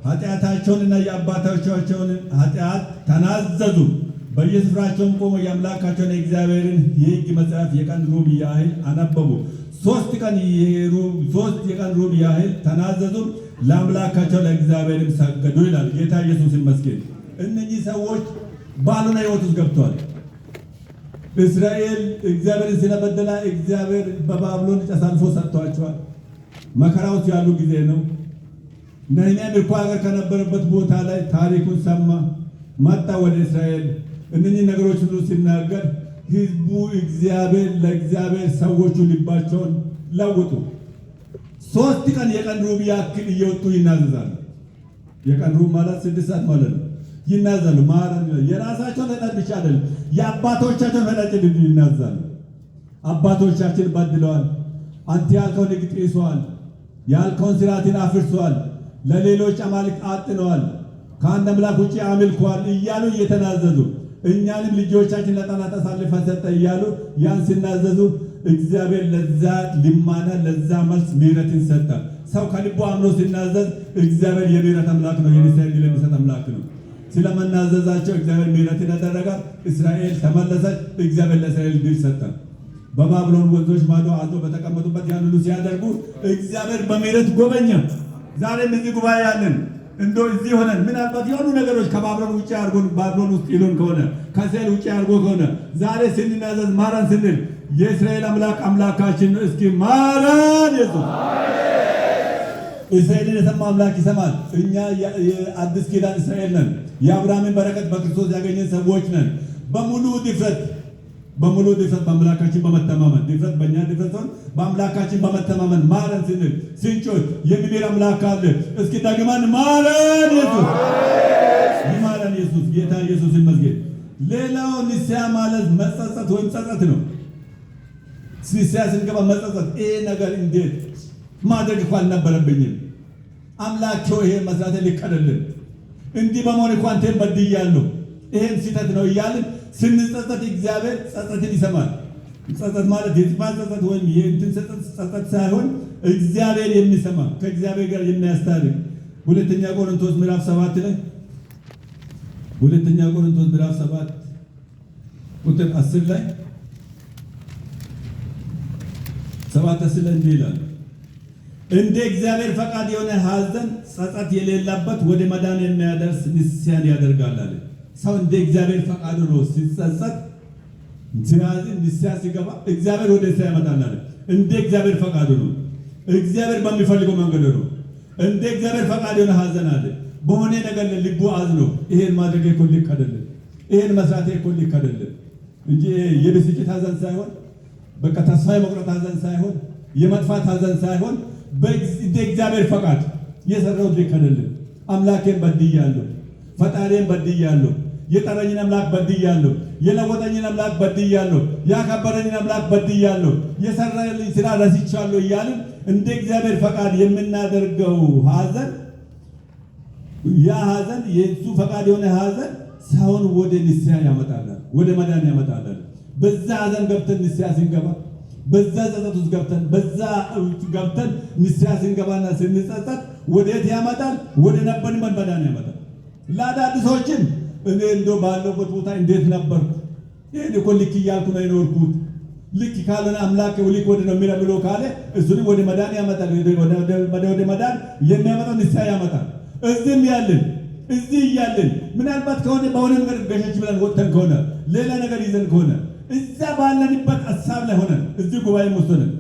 ኃጢአታቸውንና የአባቶቻቸውን ኃጢአት ተናዘዙ። በየስፍራቸውም ቆመው የአምላካቸውን የእግዚአብሔርን የሕግ መጽሐፍ የቀን ሩብ ያህል አነበቡ። 3 የቀን ሩብ ያህል ተናዘዙ። ለአምላካቸው ለእግዚአብሔርም ሰገዱ ይላል። ጌታ ኢየሱስ ይመስገን። እነኚህ ሰዎች ባልሆነ ሕይወት ውስጥ ገብተዋል። እስራኤል እግዚአብሔርን ስለበደላ እግዚአብሔር በባቢሎን እጅ አሳልፎ ሰጥቷቸዋል። መከራ ውስጥ ያሉ ጊዜ ነው። ነህምያ ምርኮ ሀገር ከነበረበት ቦታ ላይ ታሪኩን ሰማ፣ መጣ ወደ እስራኤል። እነኚህ ነገሮች ሁሉ ሲናገር ህዝቡ እግዚአብሔር ለእግዚአብሔር ሰዎቹ ልባቸውን ለውጡ። 3 ቀን የቀን ሩብ ያክል እየወጡ ይናዘዛሉ። የቀን ሩብ ማለት 6 ሰዓት ማለት ነው። ይናዘዛሉ። ማረን የራሳቸውን ኃጢአት ብቻ አይደለም፣ የአባቶቻቸውን ኃጢአት ይናዘዛሉ። አባቶቻችን በድለዋል፣ አንተ ያልከውን ሕግ ጥሰዋል፣ ያልከውን ሥርዓትን አፍርሰዋል፣ ለሌሎች አማልክት አጥነዋል፣ ከአንድ አምላክ ውጪ አምልከዋል እያሉ እየተናዘዙ እኛንም ልጆቻችን ለጠላት አሳልፈህ ሰጠህ እያሉ ያን ሲናዘዙ እግዚአብሔር ለዛ ልማና ለዛ መልስ ምሕረትን ሰጠ። ሰው ከልቡ አምኖ ሲናዘዝ እግዚአብሔር የምሕረት አምላክ ነው፣ የንስሐ ዕድል የሚሰጥ አምላክ ነው። ስለመናዘዛቸው እግዚአብሔር ምሕረትን አደረገ። እስራኤል ተመለሰች። እግዚአብሔር ለእስራኤል ድል ሰጠ። በባቢሎን ወንዞች ማዶ አዝነው በተቀመጡበት ያን ሁሉ ሲያደርጉ እግዚአብሔር በምሕረት ጎበኘ። ዛሬም እዚህ ጉባኤ ያለን እንደው እዚህ ሆነን ምናልባት የሆኑ ነገሮች ከባቢሎን ውጪ አድርጎን ባቢሎን ውስጥ ይሉን ከሆነ ከእስራኤል ውጪ አድርጎ ከሆነ ዛሬ ስንናዘዝ ማረን ስንል የእስራኤል አምላክ አምላካችን ነው። እስኪ ማረን ኢየሱስ። እስራኤልን የሰማ አምላክ ይሰማል። እኛ የአዲስ ኪዳን እስራኤል ነን። የአብርሃምን በረከት በክርስቶስ ያገኘን ሰዎች ነን። በሙሉ ድፍረት በአምላካችን በመተማመን ድፍረት በእኛ ድፍረት ሳይሆን በአምላካችን በመተማመን ማረን ስንል ስንጮህ የሚምር አምላክ አለ። እስኪ ደግመን ማረን ኢየሱስ፣ ይማረን ኢየሱስ። ጌታ ኢየሱስ ይመስገን። ሌላው ንስሐ ማለት መጸጸት ወይም ጸጸት ነው። ንስሐ ስንገባ መጸጸት፣ ይሄ ነገር እንዴት ማድረግ እኮ አልነበረብኝም፣ አምላኬ ሆይ ይሄን መስራቴ ልክ አይደለም፣ እንዲህ በመሆን እኮ አንተን በድያለሁ፣ ይሄም ስህተት ነው እያልን ስንጸጸት እግዚአብሔር ጸጸትን ይሰማል። ጸጸት ማለት የጥፋት ጸጸት ወይም የእንትን ጸጸት ሳይሆን እግዚአብሔር የሚሰማ ከእግዚአብሔር ጋር የሚያስታርቅ። ሁለተኛ ቆሮንቶስ ምዕራፍ 7 ላይ ሁለተኛ ቆሮንቶስ ምዕራፍ 7 ቁጥር 10 ላይ 7:10 ላይ እንዲህ ይላል፣ እንደ እግዚአብሔር ፈቃድ የሆነ ሐዘን ጸጸት የሌለበት ወደ መዳን የሚያደርስ ንስሐን ያደርጋል አለ። ሰው እንደ እግዚአብሔር ፈቃድ ሆኖ ሲጸጸት ሲያዝን ንስሐ ሲገባ እግዚአብሔር ወደ ንስሐ ያመጣል አለ። እንደ እግዚአብሔር ፈቃድ ሆኖ እግዚአብሔር በሚፈልገው መንገድ ሆኖ እንደ እግዚአብሔር ፈቃድ የሆነ ሐዘን አለ። በሆነ ነገር ልቡ አዝኖ ይሄን ማድረግ እኮ ልክ አይደለም፣ ይሄን መስራት እኮ ልክ አይደለም እንጂ የብስጭት ሐዘን ሳይሆን በቃ ተስፋ የመቁረጥ ሐዘን ሳይሆን የመጥፋት ሐዘን ሳይሆን እንደ እግዚአብሔር ፈቃድ የሰራው ልክ አይደለም፣ አምላኬን በድያለሁ፣ ፈጣሪን በድያለሁ፣ የጠራኝን አምላክ በድያለሁ፣ የለወጠኝን አምላክ በድያለሁ፣ ያከበረኝን አምላክ በድያለሁ፣ የሰራልኝ ስራ ረስቻለሁ እያልን እንደ እግዚአብሔር ፈቃድ የምናደርገው ሐዘን ያ ሐዘን የእሱ ፈቃድ የሆነ ሐዘን ሰውን ወደ ንስሐ ያመጣል፣ ወደ መዳን ያመጣል። በዛ ሐዘን ገብተን ንስሐ ስንገባ በዛ ጸጸት ውስጥ ገብተን በዛ ገብተን ንስሐ ስንገባና ስንጸጸት ወዴት ያመጣል? ወደ ነበርንበት መዳን ያመጣል። ለአዳዲሶችም እኔ እንደው ባለሁበት ቦታ እንዴት ነበርኩ? ይሄን እኮ ልክ እያልኩ ነው የኖርኩት። ልክ ካልሆነ አምላክ ልክ ወደ ነው የሚለው ብሎ ካለ እሱንም ወደ መዳን ያመጣል። ወደ መዳን የሚያመጣው ንስሐ ያመጣል። እዚህም ያለን እዚህ እያለን ምናልባት ከሆነ በሆነ ነገር ገሸች ብለን ወጥተን ከሆነ ሌላ ነገር ይዘን ከሆነ እዛ ባለንበት ሀሳብ ላይ ሆነን እዚህ ጉባኤ ውስጥ ሆነን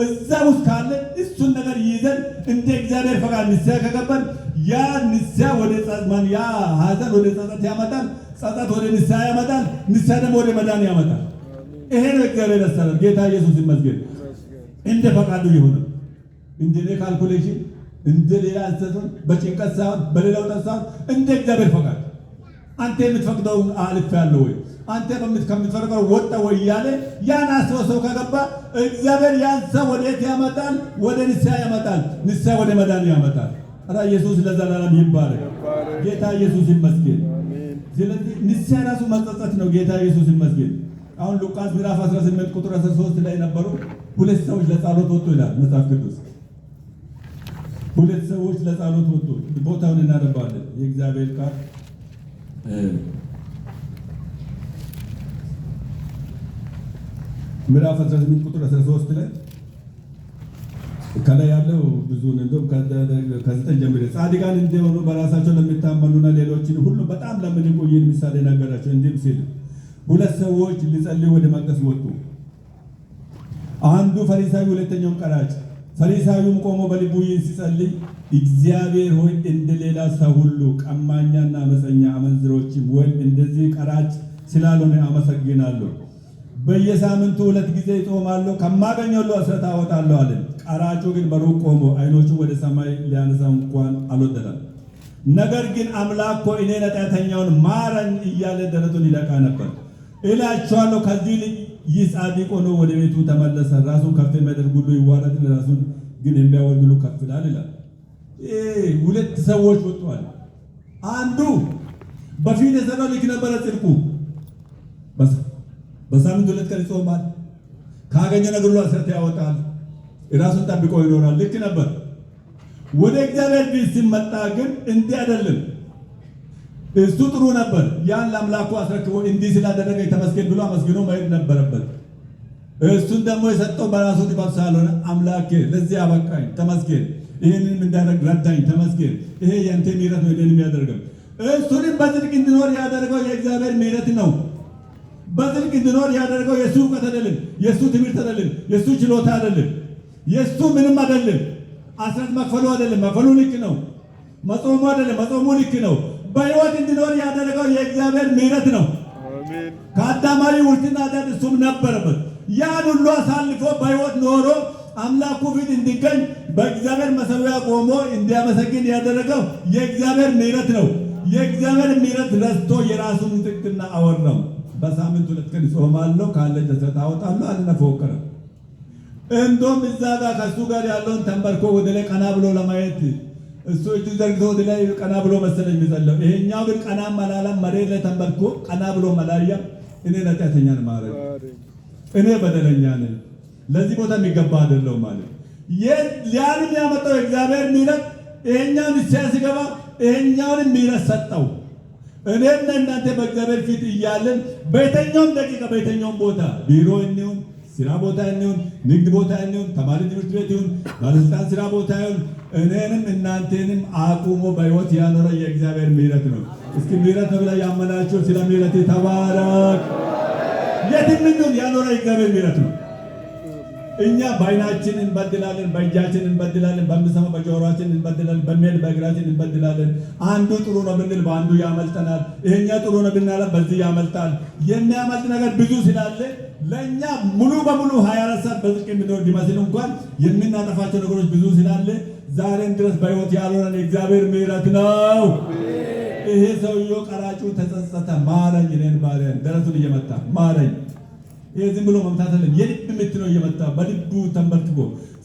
እዛ ውስጥ ካለ እሱን ነገር ይዘን እንደ እግዚአብሔር ፈቃድ ንስሐ ከገባን ያ ንስሐ ወደ ጸጸት ያ ሐዘን ወደ ጸጸት ያመጣል። ጸጸት ወደ ንስሐ ያመጣል። ንስሐ ደግሞ ወደ መዳን ያመጣል። ይሄ ነው እግዚአብሔር አሰራር። ጌታ ኢየሱስ ይመስገን። እንደ ፈቃዱ የሆነ እንደ እኔ calculation እንደ ሌላ አስተሳሰብ በጭንቀት ሳይሆን በሌላ ውጥረት ሳይሆን እንደ እግዚአብሔር ፈቃድ አንተ የምትፈቅደው አልፌያለሁ ወይ አንተ ከምትፈቅደው ወጣ ወይ እያለ ያን አስቦ ሰው ከገባ እግዚአብሔር ያን ሰው ወዴት ያመጣል? ወደ ንስሐ ያመጣል። ንስሐ ወደ መዳን ያመጣል። ኧረ ኢየሱስ ለዘላለም ይባረክ። ጌታ ኢየሱስ ይመስገን። ስለዚህ ንስሐ ራሱ መጸጸት ነው። ጌታ ኢየሱስ ይመስገን። አሁን ሉቃስ ምዕራፍ 18 ቁጥር 13 ላይ ነበሩ ሁለት ሰዎች ለጸሎት ወጡ ይላል መጽሐፍ ቅዱስ። ሁለት ሰዎች ለጸሎት ወጡ። ቦታውን እናነባለን። የእግዚአብሔር ቃል ምዕራፍ 18 ቁጥር 13 ላይ ከላይ ያለው ብዙ እንደውም ከ9 ጀምሮ ጻድቃን እንደሆኑ በራሳቸው ለሚታመኑና ሌሎችን ሁሉ በጣም ለሚንቁ ይህን ምሳሌ ነገራቸው። እንዲህም ሲል ሁለት ሰዎች ሊጸልዩ ወደ መቅደስ ወጡ። አንዱ ፈሪሳዊ፣ ሁለተኛውም ቀራጭ። ፈሪሳዊውም ቆሞ በልቡ ይህን ሲጸልይ እግዚአብሔር ሆይ፣ እንደ ሌላ ሰው ሁሉ ቀማኛና አመፀኛ አመንዝሮችም ወይም እንደዚህ ቀራጭ ስላልሆነ አመሰግናለሁ። በየሳምንቱ ሁለት ጊዜ እጾማለሁ፣ ከማገኘው ሁሉ አስራት አወጣለሁ አለ። ቀራጩ ግን በሩቅ ቆሞ ዓይኖቹን ወደ ሰማይ ሊያነሳ እንኳን አልወደደም። ነገር ግን አምላክ ሆይ፣ እኔን ኃጢአተኛውን ማረኝ እያለ ደረቱን ይደቃ ነበር። እላችኋለሁ፣ ከዚህ ይልቅ ይህ ጻድቅ ሆኖ ወደ ቤቱ ተመለሰ። ራሱን ከፍ የሚያደርግ ሁሉ ይዋረዳል፣ ራሱን ግን የሚያዋርድ ሁሉ ከፍ ይላል ይላል። ሁለት ሰዎች ወጥተዋል። አንዱ በፊት የሰራው ልክ ነበረ ጽድቁ። በሳምንት ሁለት ቀን ይጾማል። ካገኘ ነገር ሁሉ አስራት ያወጣል። ራሱን ጠብቆ ይኖራል። ልክ ነበር። ወደ እግዚአብሔር ፊት ሲመጣ ግን እንዲህ አይደለም። እሱ ጥሩ ነበር። ያን ለአምላኩ አስረክቦ እንዲህ ስላደረገ ተመስገን ብሎ አመስግኖ መሄድ ነበረበት። እሱን ደግሞ የሰጠው በራሱ ጥበብ ሳልሆነ አምላኬ ለዚህ አበቃኝ፣ ተመስገን፣ ይህንንም እንዳደረግ ረዳኝ፣ ተመስገን፣ ይሄ የአንተ ምሕረት ነው እኔን የሚያደርገው። እሱንም በጽድቅ እንዲኖር ያደረገው የእግዚአብሔር ምሕረት ነው። በጽድቅ እንዲኖር ያደረገው የእሱ እውቀት አይደለም፣ የእሱ ትምህርት አይደለም፣ የእሱ ችሎታ አይደለም፣ የእሱ ምንም አይደለም። አስራት መክፈሉ አይደለም፣ መክፈሉ ልክ ነው። መጾሙ አይደለም፣ መጾሙ ልክ ነው። በሕይወት እንዲኖር ያደረገው የእግዚአብሔር ምሕረት ነው። ከአዳማዊ ውርትና ኃጢአት እሱም ነበረበት። ያን ሁሉ አሳልፎ በሕይወት ኖሮ አምላኩ ፊት እንዲገኝ በእግዚአብሔር መሠዊያ ቆሞ እንዲያመሰግን ያደረገው የእግዚአብሔር ምሕረት ነው። የእግዚአብሔር ምሕረት ረስቶ የራሱን ጥቅትና አወራው። በሳምንት ሁለት ቀን ጾማለሁ፣ ካለኝ አስራት አወጣለሁ አለና ፎከረ። እንደውም እዛ ጋር ከእሱ ጋር ያለውን ተንበርኮ ወደ ላይ ቀና ብሎ ለማየት እሱ እጁ ዘርግቶ ወደ ላይ ቀና ብሎ መሰለኝ የሚጸለው። ይሄኛው ግን ቀናም አላለም። መሬት ላይ ተንበርኮ ቀና ብሎ መላያ እኔ ኃጢአተኛ ነኝ ማረኝ፣ እኔ በደለኛ ነኝ፣ ለዚህ ቦታ የሚገባ አይደለሁም ማለት። ያንም ያመጣው የእግዚአብሔር ምሕረት ይሄኛውን ንስሐ ሲገባ ይሄኛውንም ምሕረት ሰጠው። እኔና እናንተ በእግዚአብሔር ፊት እያለን በየትኛውም ደቂቃ በየትኛውም ቦታ ቢሮ እንሁን፣ ስራ ቦታ እንሁን፣ ንግድ ቦታ እንሁን፣ ተማሪ ትምህርት ቤት ይሁን፣ ባለስልጣን ስራ ቦታ ይሁን፣ እኔንም እናንተንም አቁሞ በሕይወት ያኖረ የእግዚአብሔር ምሕረት ነው። እስኪ ምሕረት ነው ብላ ያመናችሁ ስለ ምሕረት ተባረክ። የትም እንሁን ያኖረ የእግዚአብሔር ምሕረት ነው። እኛ በዓይናችን እንበድላለን፣ በእጃችን እንበድላለን፣ በምንሰማው በጆሮአችን እንበድላለን፣ በሚሄድ በእግራችን እንበድላለን። አንዱ ጥሩ ነው ብንል በአንዱ ያመልጠናል። ይሄኛ ጥሩ ነው ብናለ በዚህ ያመልጣል። የሚያመልጥ ነገር ብዙ ስላለ ለእኛ ሙሉ በሙሉ 24 ሰዓት በጽድቅ የሚኖር ቢመስል እንኳን የምናጠፋቸው ነገሮች ብዙ ስላለ ዛሬም ድረስ በሕይወት ያልሆነን የእግዚአብሔር ምሕረት ነው። ይሄ ሰውዬው ቀራጩ ተጸጸተ። ማረኝ፣ እኔን ባሪያን፣ ደረቱን እየመታ ማረኝ። ይሄ ዝም ብሎ መምታት አይደለም፣ የልብ ምት ነው እየመታ፣ በልቡ ተንበርክኮ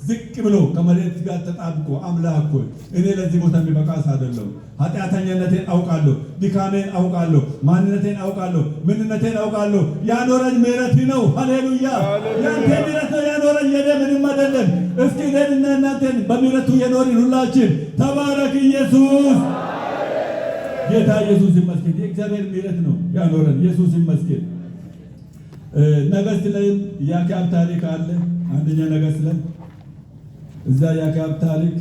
ዝቅ ብሎ ከመሬት ጋር ተጣብቆ አምላክ ሆይ፣ እኔ ለዚህ ቦታ የሚበቃስ አይደለሁም። ኃጢአተኛነቴን አውቃለሁ፣ ድካሜን አውቃለሁ፣ ማንነቴን አውቃለሁ፣ ምንነቴን አውቃለሁ። ያኖረኝ ምሕረት ነው። ሃሌሉያ! ያንተ ምሕረት ነው ያኖረኝ፣ የኔ ምንም አይደለም። እስኪ እኔንና እናንተን በምሕረቱ የኖርን ሁላችን ተባረክ ኢየሱስ። ጌታ ኢየሱስ ይመስገን። የእግዚአብሔር ምሕረት ነው ያኖረን። ኢየሱስ ይመስገን። ነገሥት ላይም የአክዓብ ታሪክ አለ። አንደኛ ነገሥት ላይ እዛ የአክዓብ ታሪክ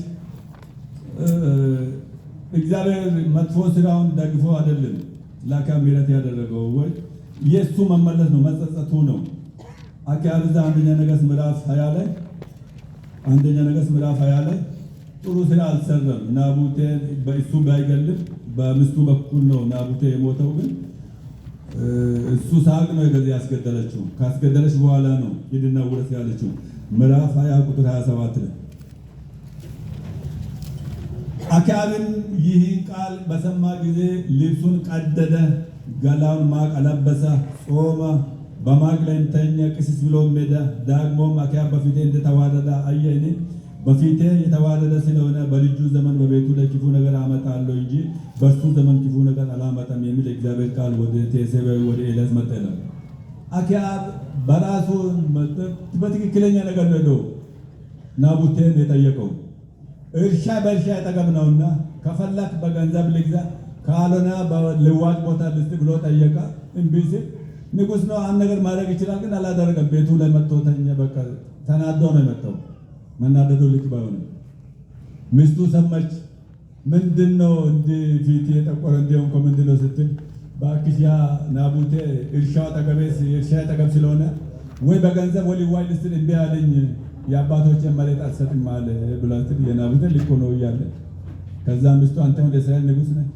እግዚአብሔር መጥፎ ስራውን ደግፎ አይደለም ለአክዓብ ምሕረት ያደረገው፣ ወይ የእሱ መመለስ ነው፣ መጸጸቱ ነው። አክዓብ እዛ አንደኛ ነገሥት ምዕራፍ 20 ላይ፣ አንደኛ ነገሥት ምዕራፍ 20 ላይ ጥሩ ስራ አልሰራም። ናቡቴ በእሱ ባይገልም በሚስቱ በኩል ነው ናቡቴ የሞተው። ግን እሱ ሳቅ ነው የገዛ ያስገደለችው። ካስገደለች በኋላ ነው ሂድና ውረስ ያለችው። ምዕራፍ 20 ቁጥር 27 ላይ አክዓብም ይህን ቃል በሰማ ጊዜ ልብሱን ቀደደ፣ ገላውን ማቅ አለበሰ፣ ጾመ፣ በማቅ ላይም ተኛ፣ ቅስስ ብሎም ሄደ። ደግሞም አክዓብ በፊቴ እንደተዋረደ አየህን? በፊቴ የተዋረደ ስለሆነ በልጁ ዘመን በቤቱ ላይ ክፉ ነገር አመጣለሁ እንጂ በእርሱ ዘመን ክፉ ነገር አላመጣም የሚል የእግዚአብሔር ቃል ወደ ቴስብያዊ ወደ ኤልያስ መጣ ይላል። አክዓብ በራሱ በትክክለኛ ነገር ነው ናቡቴን የጠየቀው። እርሻ በእርሻ አጠገብ ነውና ከፈለክ በገንዘብ ልግዛ፣ ካልሆነ በልዋጭ ቦታ ልስጥ ብሎ ጠየቀ። እምቢ ሲል ንጉሥ ነው፣ አንድ ነገር ማድረግ ይችላል፣ ግን አላደረገም። ቤቱ ላይ መጥቶ ተኛ። በቃ ተናዶ ነው የመጣው። መናደዱ ልክ ባይሆንም ሚስቱ ሰማች። ምንድን ነው እንዲህ ፊት የጠቆረ እንዲሆን እኮ ምንድን ነው ስትል፣ እባክሽ ያ ናቡቴ እርሻው አጠገቤ እርሻ አጠገብ ስለሆነ ወይ በገንዘብ ወይ ሊዋጅ ስትል እምቢ አለኝ፣ የአባቶችን መሬት አልሰጥም አለ ብላ ስትል የናቡቴ ልክ ሆኖ እያለ ከዛ ሚስቱ አንተ ወደ እስራኤል ንጉሥ ነህ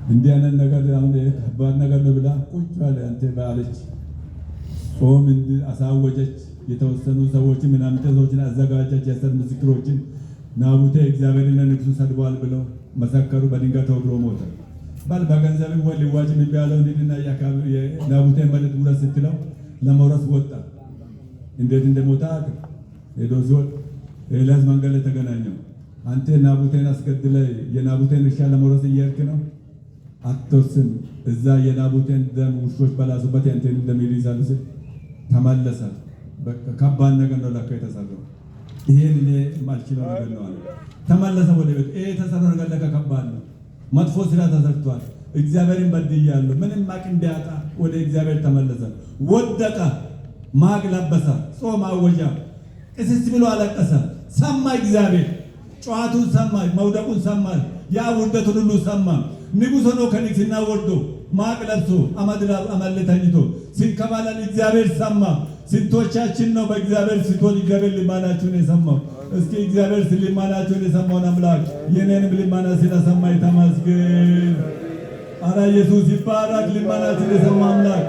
እንዲህ አይነት ነገር አሁን ከባድ ነገር ነው ብላ ቁጭ አለ አንተ ባለች ጾም አሳወጀች። የተወሰኑ ሰዎችን ምናምን ሰዎችን አዘጋጀች። የሐሰት ምስክሮችን ናቡቴ እግዚአብሔርና ንጉሡን ሰድቧል ብለው መሰከሩ። በድንጋይ ተወግሮ ሞተ። ባል በገንዘብ ወይ ሊዋጅ እምቢ ያለውን ሂድና የናቡቴን መሬት ውረስ ስትለው ለመውረስ ወጣ። እንዴት እንደሞተ አያውቅም። ሄዶ ሲወጥ ኤልያስ መንገድ ላይ ተገናኘው። አንተ ናቡቴን አስገድለ የናቡቴን እርሻ ለመውረስ እየሄድክ ነው? አትወርስም። እዛ የናቡቴን ደም ውሾች በላሱበት ያንተንም ደም ይይዛሉ ሲል ተመለሰ። በቃ ከባድ ነገር ነው ለካ የተሰራው። ይሄን እኔ የማልችለው ነገር ነው አለ። ተመለሰ ወደ ቤቱ። ይሄ የተሰራው ነገር ለካ ከባድ ነው። መጥፎ ስራ ተሰርቷል። እግዚአብሔርን በድያለሁ። ምንም አቅም ቢያጣ ወደ እግዚአብሔር ተመለሰ። ወደቀ፣ ማቅ ለበሰ፣ ጾም አወጃ፣ ቅስስ ብሎ አለቀሰ። ሰማ እግዚአብሔር። ጨዋቱን ሰማ፣ መውደቁን ሰማ፣ ያ ውርደቱን ሁሉ ሰማ። ንጉሥ ሆኖ ከንግስና ወርዶ ማቅ ለብሶ አመድ ላይ ተኝቶ ሲንከባለል እግዚአብሔር ሰማ። ስንቶቻችን ነው በእግዚአብሔር ስትሆን እግዚአብሔር ልመናችሁን የሰማው? እስኪ እግዚአብሔር ልመናችሁን የሰማውን አምላክ የኔንም ልመና ስለሰማ ተመስገን። አረ ኢየሱስ ይባረክ። ልመናችን የሰማ አምላክ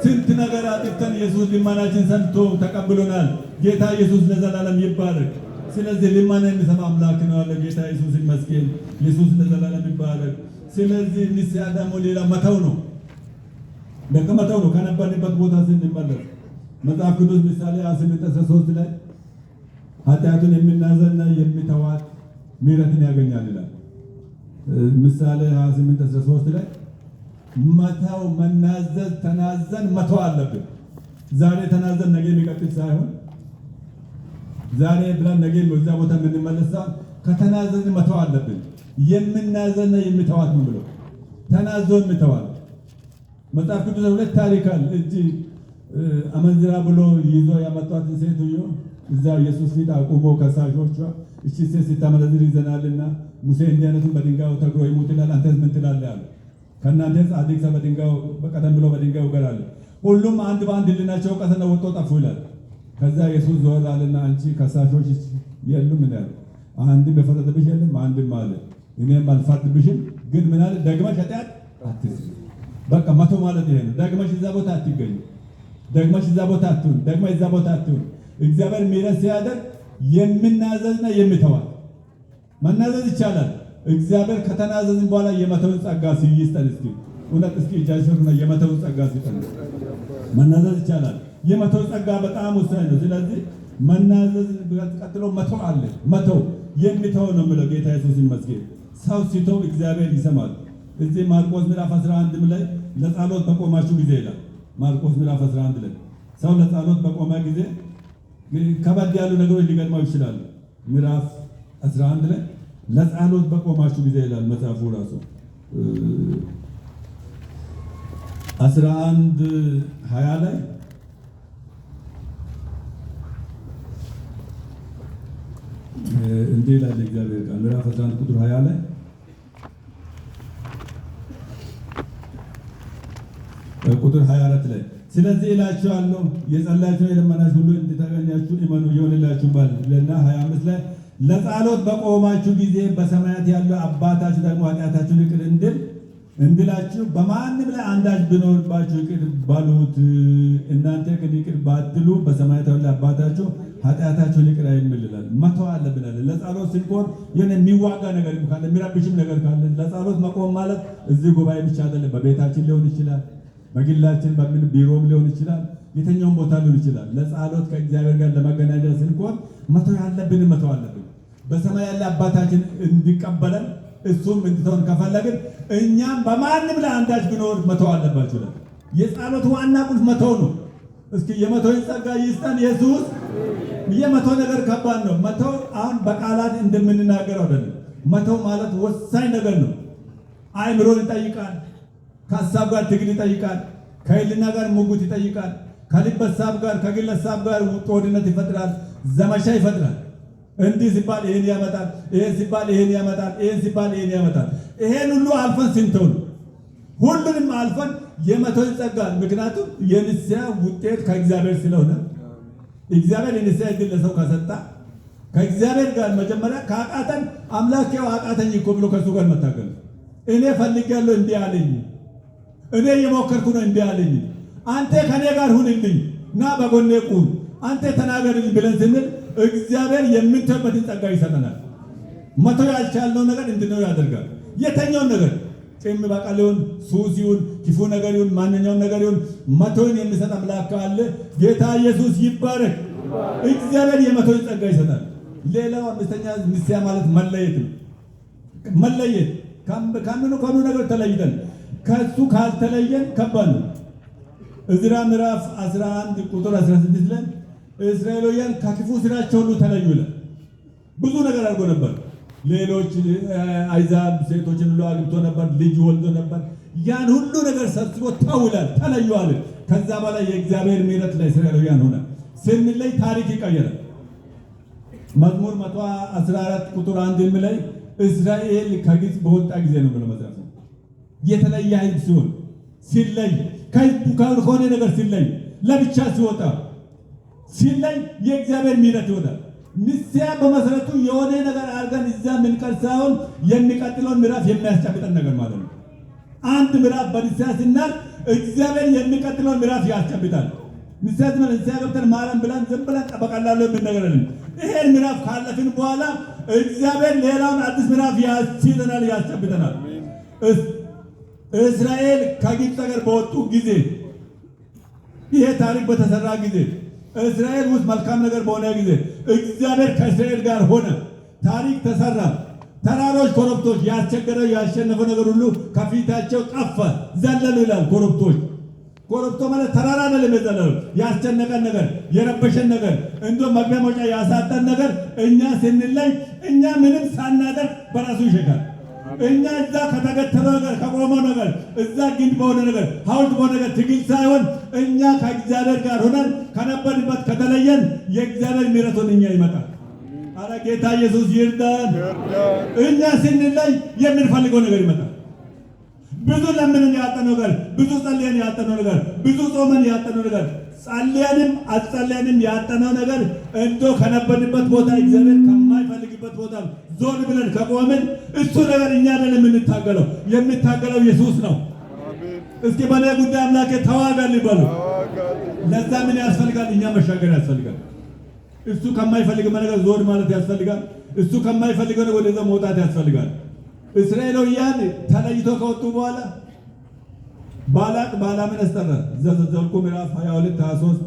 ስንት ነገር አጥፍተን ኢየሱስ ልመናችን ሰምቶ ተቀብሎናል። ጌታ ኢየሱስ ለዘላለም ይባረክ። ስለዚህ ልመና የሚሰማ አምላክ ነው ያለ ጌታ ኢየሱስ ይመስገን። ኢየሱስ ለዘላለም ይባረክ። ስለዚህ ንስሐ ደግሞ ሌላ መተው ነው። በቃ መተው ነው። ከነበርንበት ቦታ ስንመለስ መጽሐፍ ቅዱስ ምሳሌ 28:13 ላይ ኃጢአቱን የሚናዘዝና የሚተዋት ምሕረትን ያገኛል ይላል። ምሳሌ 28:13 ላይ መተው መናዘዝ፣ ተናዘን መተው አለብን። ዛሬ ተናዘን ነገ የሚቀጥል ሳይሆን ዛሬ ብለን ነገ በዛ ቦታ የምንመለስ ሳይሆን ከተናዘዝን መተው አለብን። የሚናዘዝና የሚተዋት ነው ብሎ ተናዞ የሚተዋት መጽሐፍ ቅዱስ ሁለት ታሪክ አለ። እጅ አመንዝራ ብሎ ይዞ ያመጧትን ሴትዮ እዛ ኢየሱስ ፊት አቁሞ ከሳሾቿ እቺ ሴት ስታመነዝር ይዘናልና ሙሴ እንዲህ አይነቱን በድንጋዩ ተግሮ ይሙት ይላል፣ አንተስ ምን ትላለህ አለ። ከእናንተ ጻድቅ ሰው በድንጋዩ በቀደም ብሎ በድንጋዩ ይወገራል። ሁሉም አንድ በአንድ ህሊናቸው ወቀሰና ወጥቶ ጠፉ ይላል። ከዛ ኢየሱስ ዞር አለና አንቺ ከሳሾች የሉም ምን ያለ አንድም የፈረደብሽ የለም አንድም አለ እኔም አልፈርድብሽም፣ ግን ምን አለ ደግመሽ ኃጢአት አትስሪ። በቃ መተው ማለት ይሄ ነው። ደግመሽ እዛ ቦታ አትገኝ፣ ደግመሽ እዛ ቦታ አትሁን፣ ደግመሽ እዛ ቦታ አትሁን። እግዚአብሔር ምሕረት ሲያደርግ የሚናዘዝና የሚተዋል። መናዘዝ ይቻላል። እግዚአብሔር ከተናዘዝን በኋላ የመተውን ጸጋ ይስጠን። እስኪ እውነት እስኪ እጃችሁን የመተውን ጸጋ ሲጠን መናዘዝ ይቻላል። የመተው ጸጋ በጣም ወሳኝ ነው። ስለዚህ መናዘዝ ቀጥሎ መተው አለ። መተው የሚተው ነው የሚለው ጌታ ኢየሱስ ይመስገን። ሰው ሲተው እግዚአብሔር ይሰማል። እዚህ ማርቆስ ምዕራፍ 11 ላይ ለጸሎት በቆማችሁ ጊዜ ይላል። ማርቆስ ምዕራፍ 11 ላይ ሰው ለጸሎት በቆመ ጊዜ ከበድ ያሉ ነገሮች ሊገጥመው ይችላሉ። ምዕራፍ 11 ላይ ለጸሎት በቆማችሁ ጊዜ ይላል መጽሐፉ ራሱ 11:20 ላይ እንዲህ ይላል እግዚአብሔር ቃል ምዕራፍ 11 ቁጥር 20 ላይ ቁጥር 24 ላይ ስለዚህ እላችኋለሁ የጸለያችሁ የለመናችሁ ሁሉ እንድታገኛችሁ እመኑ ይሆንላችኋል እና 25 ላይ ለጸሎት በቆማችሁ ጊዜ በሰማያት ያለው አባታችሁ ደግሞ ኃጢአታችሁን ይቅር እንድላችሁ በማንም ላይ አንዳች ቢኖርባችሁ ይቅር በሉት። እናንተ ግን ይቅር ባትሉ በሰማያት ያለው አባታችሁ ኃጢአታችሁን ይቅር አይልም ይላል። መተው አለብን አለ። ለጸሎት ስንቆም የሆነ የሚዋጋ ነገር ካለ የሚረብሽም ነገር ካለ ለጸሎት መቆም ማለት እዚህ ጉባኤ ብቻ አይደለም። በቤታችን ሊሆን ይችላል፣ በግላችን በምን ቢሮም ሊሆን ይችላል፣ የትኛውም ቦታ ሊሆን ይችላል። ለጸሎት ከእግዚአብሔር ጋር ለመገናኘት ስንቆም መተው ያለብን መተው አለብን። በሰማይ ያለ አባታችን እንዲቀበለን እሱም እንዲተውን ከፈለግን እኛም በማንም ላይ አንዳች ቢኖር መተው አለባችሁ። የጸሎት ዋና ቁልፍ መተው ነው። እስኪ የመተውን ጸጋ ይስጠን ኢየሱስ። የመተው ነገር ከባድ ነው። መተው አሁን በቃላት እንደምንናገረው አይደለም። መተው ማለት ወሳኝ ነገር ነው። አእምሮን ይጠይቃል። ከሀሳብ ጋር ትግል ይጠይቃል። ከህሊና ጋር ሙግት ይጠይቃል። ከልብ ሀሳብ ጋር ከግል ሀሳብ ጋር ጦርነት ይፈጥራል። ዘመቻ ይፈጥራል። እንዲህ ሲባል ይሄን ያመጣል፣ ይሄን ሲባል ይሄን ያመጣል፣ ይሄን ሲባል ይሄን ያመጣል። ይሄን ሁሉ አልፈን ስንተው ነው ሁሉንም አልፈን የመተውን ጸጋ። ምክንያቱም የንስሐ ውጤት ከእግዚአብሔር ስለሆነ እግዚአብሔር የንስሐ ዕድል ለሰው ከሰጣ ከእግዚአብሔር ጋር መጀመሪያ ካቃተን አምላኬ አቃተኝ እኮ ብሎ ከእሱ ጋር መታገል። እኔ ፈልጌያለሁ እምቢ አለኝ፣ እኔ እየሞከርኩ ነው እምቢ አለኝ፣ አንተ ከኔ ጋር ሁንልኝ፣ ና በጎኔ ቁም፣ አንተ ተናገርልኝ ብለን ስንል እግዚአብሔር የምንተውበትን ጸጋ ይሰጠናል። መተው ያልቻልነው ነገር እንድንተው ያደርጋል። የተኛውን ነገር ቂም በቀል ይሁን፣ ሱስ ይሁን፣ ክፉ ነገር ይሁን፣ ማንኛውም ነገር ይሁን መተውን የሚሰጥ አምላክ አለ። ጌታ ኢየሱስ ይባረክ። እግዚአብሔር የመተውን ጸጋ ይሰጣል። ሌላው አምስተኛ ንስሐ ማለት መለየት ነው። መለየት ከምኑ ከኑ ነገር ተለይተን ከሱ ካልተለየን ከባድ ነው። ዕዝራ ምዕራፍ 11 ቁጥር 16 ላይ እስራኤላውያን ከክፉ ስራቸው ሁሉ ተለዩ ይላል። ብዙ ነገር አድርጎ ነበር። ሌሎች አሕዛብ ሴቶችን ሁሉ አግብቶ ነበር፣ ልጅ ወልዶ ነበር። ያን ሁሉ ነገር ሰብስቦ ተው ይላል፣ ተለዩ አለ። ከዛ በኋላ የእግዚአብሔር ምሕረት ለእስራኤላውያን ሆነ። ስንለይ ታሪክ ይቀየራል። መዝሙር 114 ቁጥር 1 ላይ እስራኤል ከግብፅ በወጣ ጊዜ ነው ብሎ መጽሐፍ ነው። የተለየ ሕዝብ ሲሆን ሲለይ ከህዝቡ ከሆነ ነገር ሲለይ ለብቻ ሲወጣ ሲለይ የእግዚአብሔር ምሕረት ይወጣል። ንስሐ በመሰረቱ የሆነ ነገር አድርገን እዛ የምንቀር ሳይሆን የሚቀጥለውን ምዕራፍ የሚያስጨብጠን ነገር ማለት ነው። አንድ ምዕራፍ በንስሐ ስናልፍ እግዚአብሔር የሚቀጥለውን ምዕራፍ ያስጨብጣል። ንስሐ ዝም ንስሐ ገብተን ማረን ብለን ዝም ብለን በቀላሉ የምንነገረልን ይሄን ምዕራፍ ካለፍን በኋላ እግዚአብሔር ሌላውን አዲስ ምዕራፍ ያስይዘናል፣ ያስጨብጠናል። እስራኤል ከግብፅ ሀገር በወጡ ጊዜ ይሄ ታሪክ በተሰራ ጊዜ እስራኤል ውስጥ መልካም ነገር በሆነ ጊዜ እግዚአብሔር ከእስራኤል ጋር ሆነ። ታሪክ ተሰራ። ተራሮች፣ ኮረብቶች ያስቸገረው ያሸነፈው ነገር ሁሉ ከፊታቸው ጠፋ፣ ዘለሉ ይላል። ኮረብቶች ኮረብቶ ማለት ተራራ አይደለም። የዘለሉ ያስጨነቀን ነገር፣ የረበሸን ነገር፣ እንዶ መግቢያ መውጫ ያሳጠን ነገር እኛ ስንለይ እኛ ምንም ሳናደርግ በራሱ ይሸሻል። እኛ እዛ ከተገተረው ነገር ከቆመው ነገር እዛ ግንድ በሆነ ነገር ሐውልት በሆነ ነገር ትግል ሳይሆን እኛ ከእግዚአብሔር ጋር ሆነን ከነበርንበት ከተለየን የእግዚአብሔር ምሕረት ወደ እኛ ይመጣል። አረ ጌታ ኢየሱስ ይርዳን። እኛ ስንለይ የምንፈልገው ነገር ይመጣል። ብዙ ለምንን ያጣነው ነገር፣ ብዙ ጸልየን ያጣነው ነገር፣ ብዙ ጾመን ያጣነው ነገር፣ ጸልየንም አልጸለየንም ያጣነው ነገር እንዶ ከነበርንበት ቦታ እግዚአብሔር ከማይፈልግበት ቦታ ዞር ብለን ከቆምን እሱ ነገር እኛ አይደለም የምንታገለው፣ የሚታገለው ኢየሱስ ነው። እስኪ በእኔ ጉዳይ አምላኬ ተዋጋልኝ በሉ። ለዛ ምን ያስፈልጋል? እኛ መሻገር ያስፈልጋል። እሱ ከማይፈልግ ነገር ዞር ማለት ያስፈልጋል። እሱ ከማይፈልገው ነገር ወደዛ መውጣት ያስፈልጋል። እስራኤላውያን ተለይቶ ከወጡ በኋላ ባላቅ ባላምን አስጠራ። ዘኍልቍ ምዕራፍ 22 23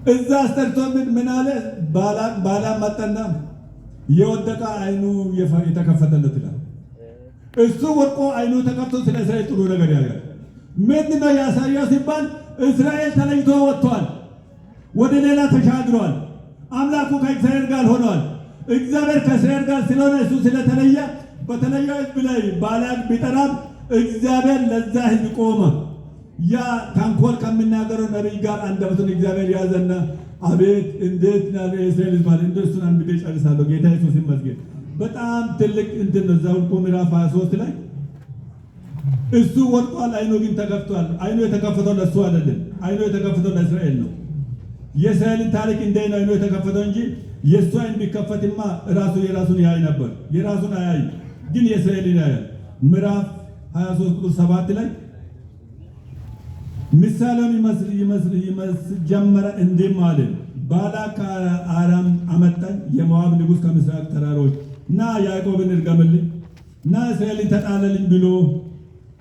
እዛ አስጠርቶ ምን አለ? ባላቅ ባላም መጣና የወደቀ አይኑ የተከፈተለት ይላል። እሱ ወድቆ አይኑ ተከፍቶ ስለ እስራኤል ጥሩ ነገር ያያል። ምንድን ነው ያሳየው ሲባል እስራኤል ተለይቶ ወጥቷል፣ ወደ ሌላ ተሻግሯል። አምላኩ ከእግዚአብሔር ጋር ሆኗል። እግዚአብሔር ከእስራኤል ጋር ስለሆነ እሱ ስለተለየ በተለየው ሕዝብ ላይ ባላቅ ቢጠራም እግዚአብሔር ለዛ ሕዝብ ቆመ። ያ ተንኮል ከሚናገረው ነቢይ ጋር አንደበቱን እግዚአብሔር ያዘና አቤት እንዴት ነው የእስራኤል ሕዝብ አለ። እንደው እሱን አንብቤ ጨርሳለሁ። ጌታ ኢየሱስ ይመስገን። በጣም ትልቅ እንትን ነው። ዘኍልቍ ምዕራፍ 23 ላይ እሱ ወድቋል፣ አይኑ ግን ተከፍቷል። አይኑ የተከፈተው ለእሱ አይደለም። አይኑ የተከፈተው ለእስራኤል ነው። የእስራኤልን ታሪክ እንደ ነው አይኑ የተከፈተው እንጂ የእሱ አይን ቢከፈትማ ራሱ የራሱን ያይ ነበር። የራሱን አያይ፣ ግን የእስራኤልን ያያል። ምዕራፍ 23 ቁጥር 7 ላይ ምሳሌውን ይመስል ጀመረ፣ እንዲህም አለ፦ ባላቅ ከአራም አመጣኝ፣ የሞዓብ ንጉሥ ከምስራቅ ተራሮች። ና ያዕቆብን እርገምልኝ፣ ና እስራኤልን ተጣለልኝ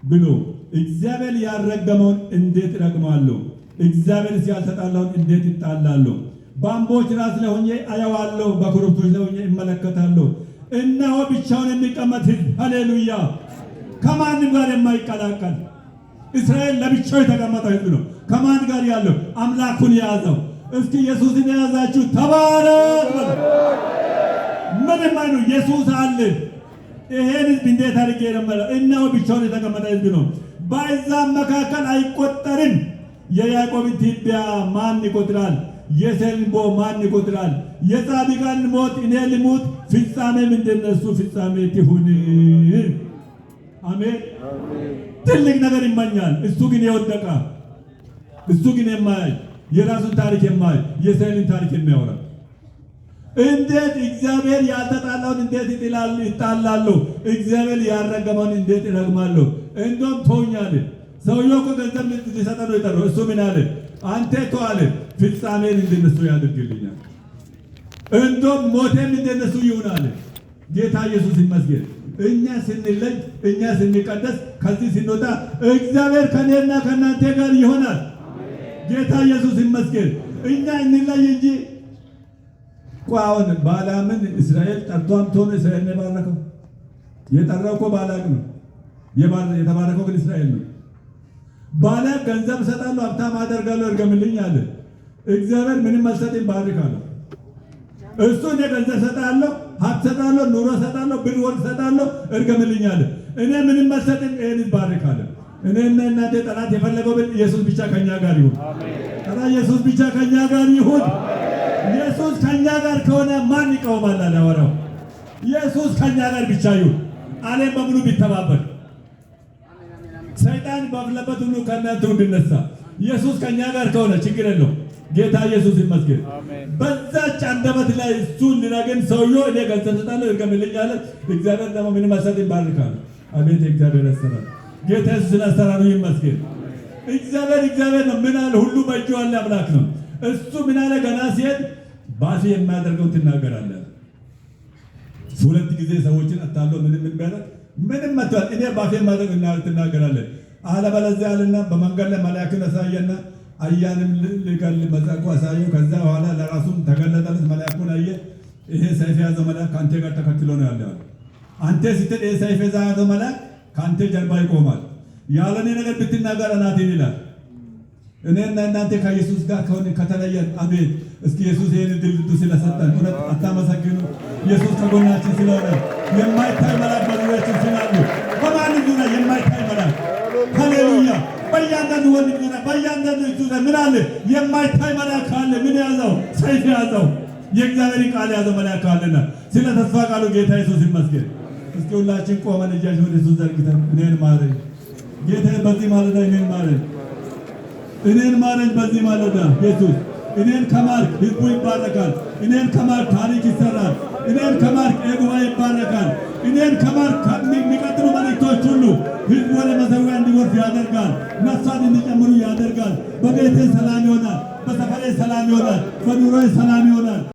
ብሎ እግዚአብሔር ያልረገመውን እንዴት እረግማለሁ? እግዚአብሔርስ ያልተጣላውን እንዴት እጣላለሁ? በአምቦች ራስ ላይ ሆኜ አየዋለሁ፣ በኮረብቶች ላይ ሆኜ እመለከታለሁ። እነሆ ብቻውን የሚቀመጥ ሕዝብ፣ ሃሌሉያ፣ ከማንም ጋር የማይቀላቀል። እስራኤል ለብቻው የተቀመጠው ሕዝብ ነው። ከማን ጋር ያለው? አምላኩን የያዘው። እስኪ ኢየሱስን የያዛችሁ ተባረክ በሉ። ምንም አይኑ ኢየሱስ አለ። ይሄን ሕዝብ እንዴት አድርጌ ነው? እነሆ ብቻውን የተቀመጠ ሕዝብ ነው። በአሕዛብ መካከል አይቆጠርም። የያዕቆብን ትቢያ ማን ይቆጥራል? የእስራኤልን ቦ ማን ይቆጥራል? የጻድቃን ሞት እኔ ልሙት፣ ፍጻሜም እንደነሱ ፍጻሜ ትሁን። አሜን። ትልቅ ነገር ይመኛል። እሱ ግን የወደቀ፣ እሱ ግን የማያይ፣ የራሱን ታሪክ የማያይ፣ የእስራኤልን ታሪክ የሚያወራ፣ እንዴት እግዚአብሔር ያልተጣላውን እንዴት ይጥላል ይጣላሉ? እግዚአብሔር ያረገመውን እንዴት ይረግማሉ? እንደውም ተውኝ አለ። ሰውየው እኮ ገንዘብ ሊሰጠ ነው የጠራው። እሱ ምን አለ? አንተ ተው አለ። ፍጻሜን እንደነሱ ያድርግልኛል። እንደውም ሞቴም እንደነሱ ይሁን አለ። ጌታ ኢየሱስ ይመስገን። እኛ ስንለይ፣ እኛ ስንቀደስ፣ ከዚህ ስንወጣ እግዚአብሔር ከኔና ከእናንተ ጋር ይሆናል። ጌታ ኢየሱስ ይመስገን። እኛ እንለይ እንጂ ቆይ አሁን ባላምን እስራኤል ጠርቶ አምጥቶ ነው እስራኤል ነው የባረከው። የጠራው እኮ ባላቅ ነው። የተባረከው ግን እስራኤል ነው። ባላቅ ገንዘብ እሰጣለሁ፣ ሀብታም አደርጋለሁ፣ እርገምልኝ አለ። እግዚአብሔር ምንም አልሰጥም ባርክ አለው። እሱ እኔ ገንዘብ እሰጣለሁ፣ ሀብት እሰጣለሁ፣ ኑሮ እሰጣለሁ፣ ብር ወርቅ እሰጣለሁ፣ እርገምልኝ አለ። እኔ ምንም አልሰጥም፣ ይሄን ባርክ አለ። እኔና እናንተ ጠላት የፈለገው ብል ኢየሱስ ብቻ ከኛ ጋር ይሁን። ኧረ ኢየሱስ ብቻ ከኛ ጋር ይሁን። ኢየሱስ ከኛ ጋር ከሆነ ማን ይቃወማል? አለ ሐዋርያው። ኢየሱስ ከኛ ጋር ብቻ ይሁን። ዓለም በሙሉ ቢተባበር፣ ሰይጣን ባለበት ሁሉ ከእናንተ እንድነሳ ኢየሱስ ከኛ ጋር ከሆነ ችግር የለውም። ጌታ ኢየሱስ ይመስገን። በዛች አንደበት ላይ እሱን ሊረግም ሰውዬው እኔ ገንዘብ እሰጣለሁ እርገምልኝ አለ። እግዚአብሔር ደግሞ ምንም አልሰጥም ባርክ አለ። አቤት የእግዚአብሔር አሰራር! ጌታ ኢየሱስ ስለ አሰራሩ ይመስገን። እግዚአብሔር እግዚአብሔር ነው። ምን አለ? ሁሉ በእጁ ያለ አምላክ ነው። እሱ ምን አለ? ገና ሲሄድ ባፌ የማደርገውን ትናገራለህ። ሁለት ጊዜ ሰዎችን አታሎ ምንም ቢያደርግ ምንም መጥቷል። እኔ ባፌ የማደርገው ትናገራለህ። አለበለዚያ አለና በመንገድ ላይ መልአክን አሳየና አያንም ሊገል መጻቁ አሳየው። ከዛ በኋላ ለራሱም ተገለጠለት። መልአኩን አየ። ይሄ ሰይፍ የያዘው መልአክ ከአንተ ጋር ተከትሎ ነው ያለው። አንተ ስትል ይሄ ሰይፍ የያዘው መልአክ ከአንተ ጀርባ ይቆማል። ያለኔ ነገር ብትናገር አናቴን ይላል። እኔና እናንተ ከኢየሱስ ጋር ከሆነ ከተለየን፣ አቤት እስኪ ኢየሱስ ይሄን ድል ስለሰጠን እውነት አታመሰግኑ? ኢየሱስ ከጎናችን ስለሆነ፣ የማይታይ መልአክ በዙሪያችን ስላሉ፣ በማንም ዙሪያ የማይታይ መልአክ፣ ሃሌሉያ! በእያንዳንዱ ወንድ ዙሪያ፣ በእያንዳንዱ ዙሪያ ምን አለ? የማይታይ መልአክ አለ። ምን ያዘው? ሰይፍ ያዘው። የእግዚአብሔር ቃል ያዘው መልአክ አለና ስለ ተስፋ ቃሉ ጌታ ኢየሱስ ይመስገን። እስኪ ሁላችን ቆመን እጃችን ወደ ኢየሱስ ዘርግተን እኔን ማረኝ ጌታ፣ በዚህ ማለዳ እኔን ማረኝ፣ እኔን ማረኝ። በዚህ ማለዳ ኢየሱስ እኔን ከማርክ ህዝቡ ይባረካል። እኔን ከማርክ ታሪክ ይሰራል። እኔን ከማርክ ጉባኤ ይባረካል። እኔን ከማርክ የሚቀጥሉ መልእክቶች ሁሉ ህዝቡ ወደ መሠዊያ እንዲጎርፍ ያደርጋል። ነፍሳት እንዲጨምሩ ያደርጋል። በቤቴ ሰላም ይሆናል። በሰፈሬ ሰላም ይሆናል። በኑሮዬ ሰላም ይሆናል።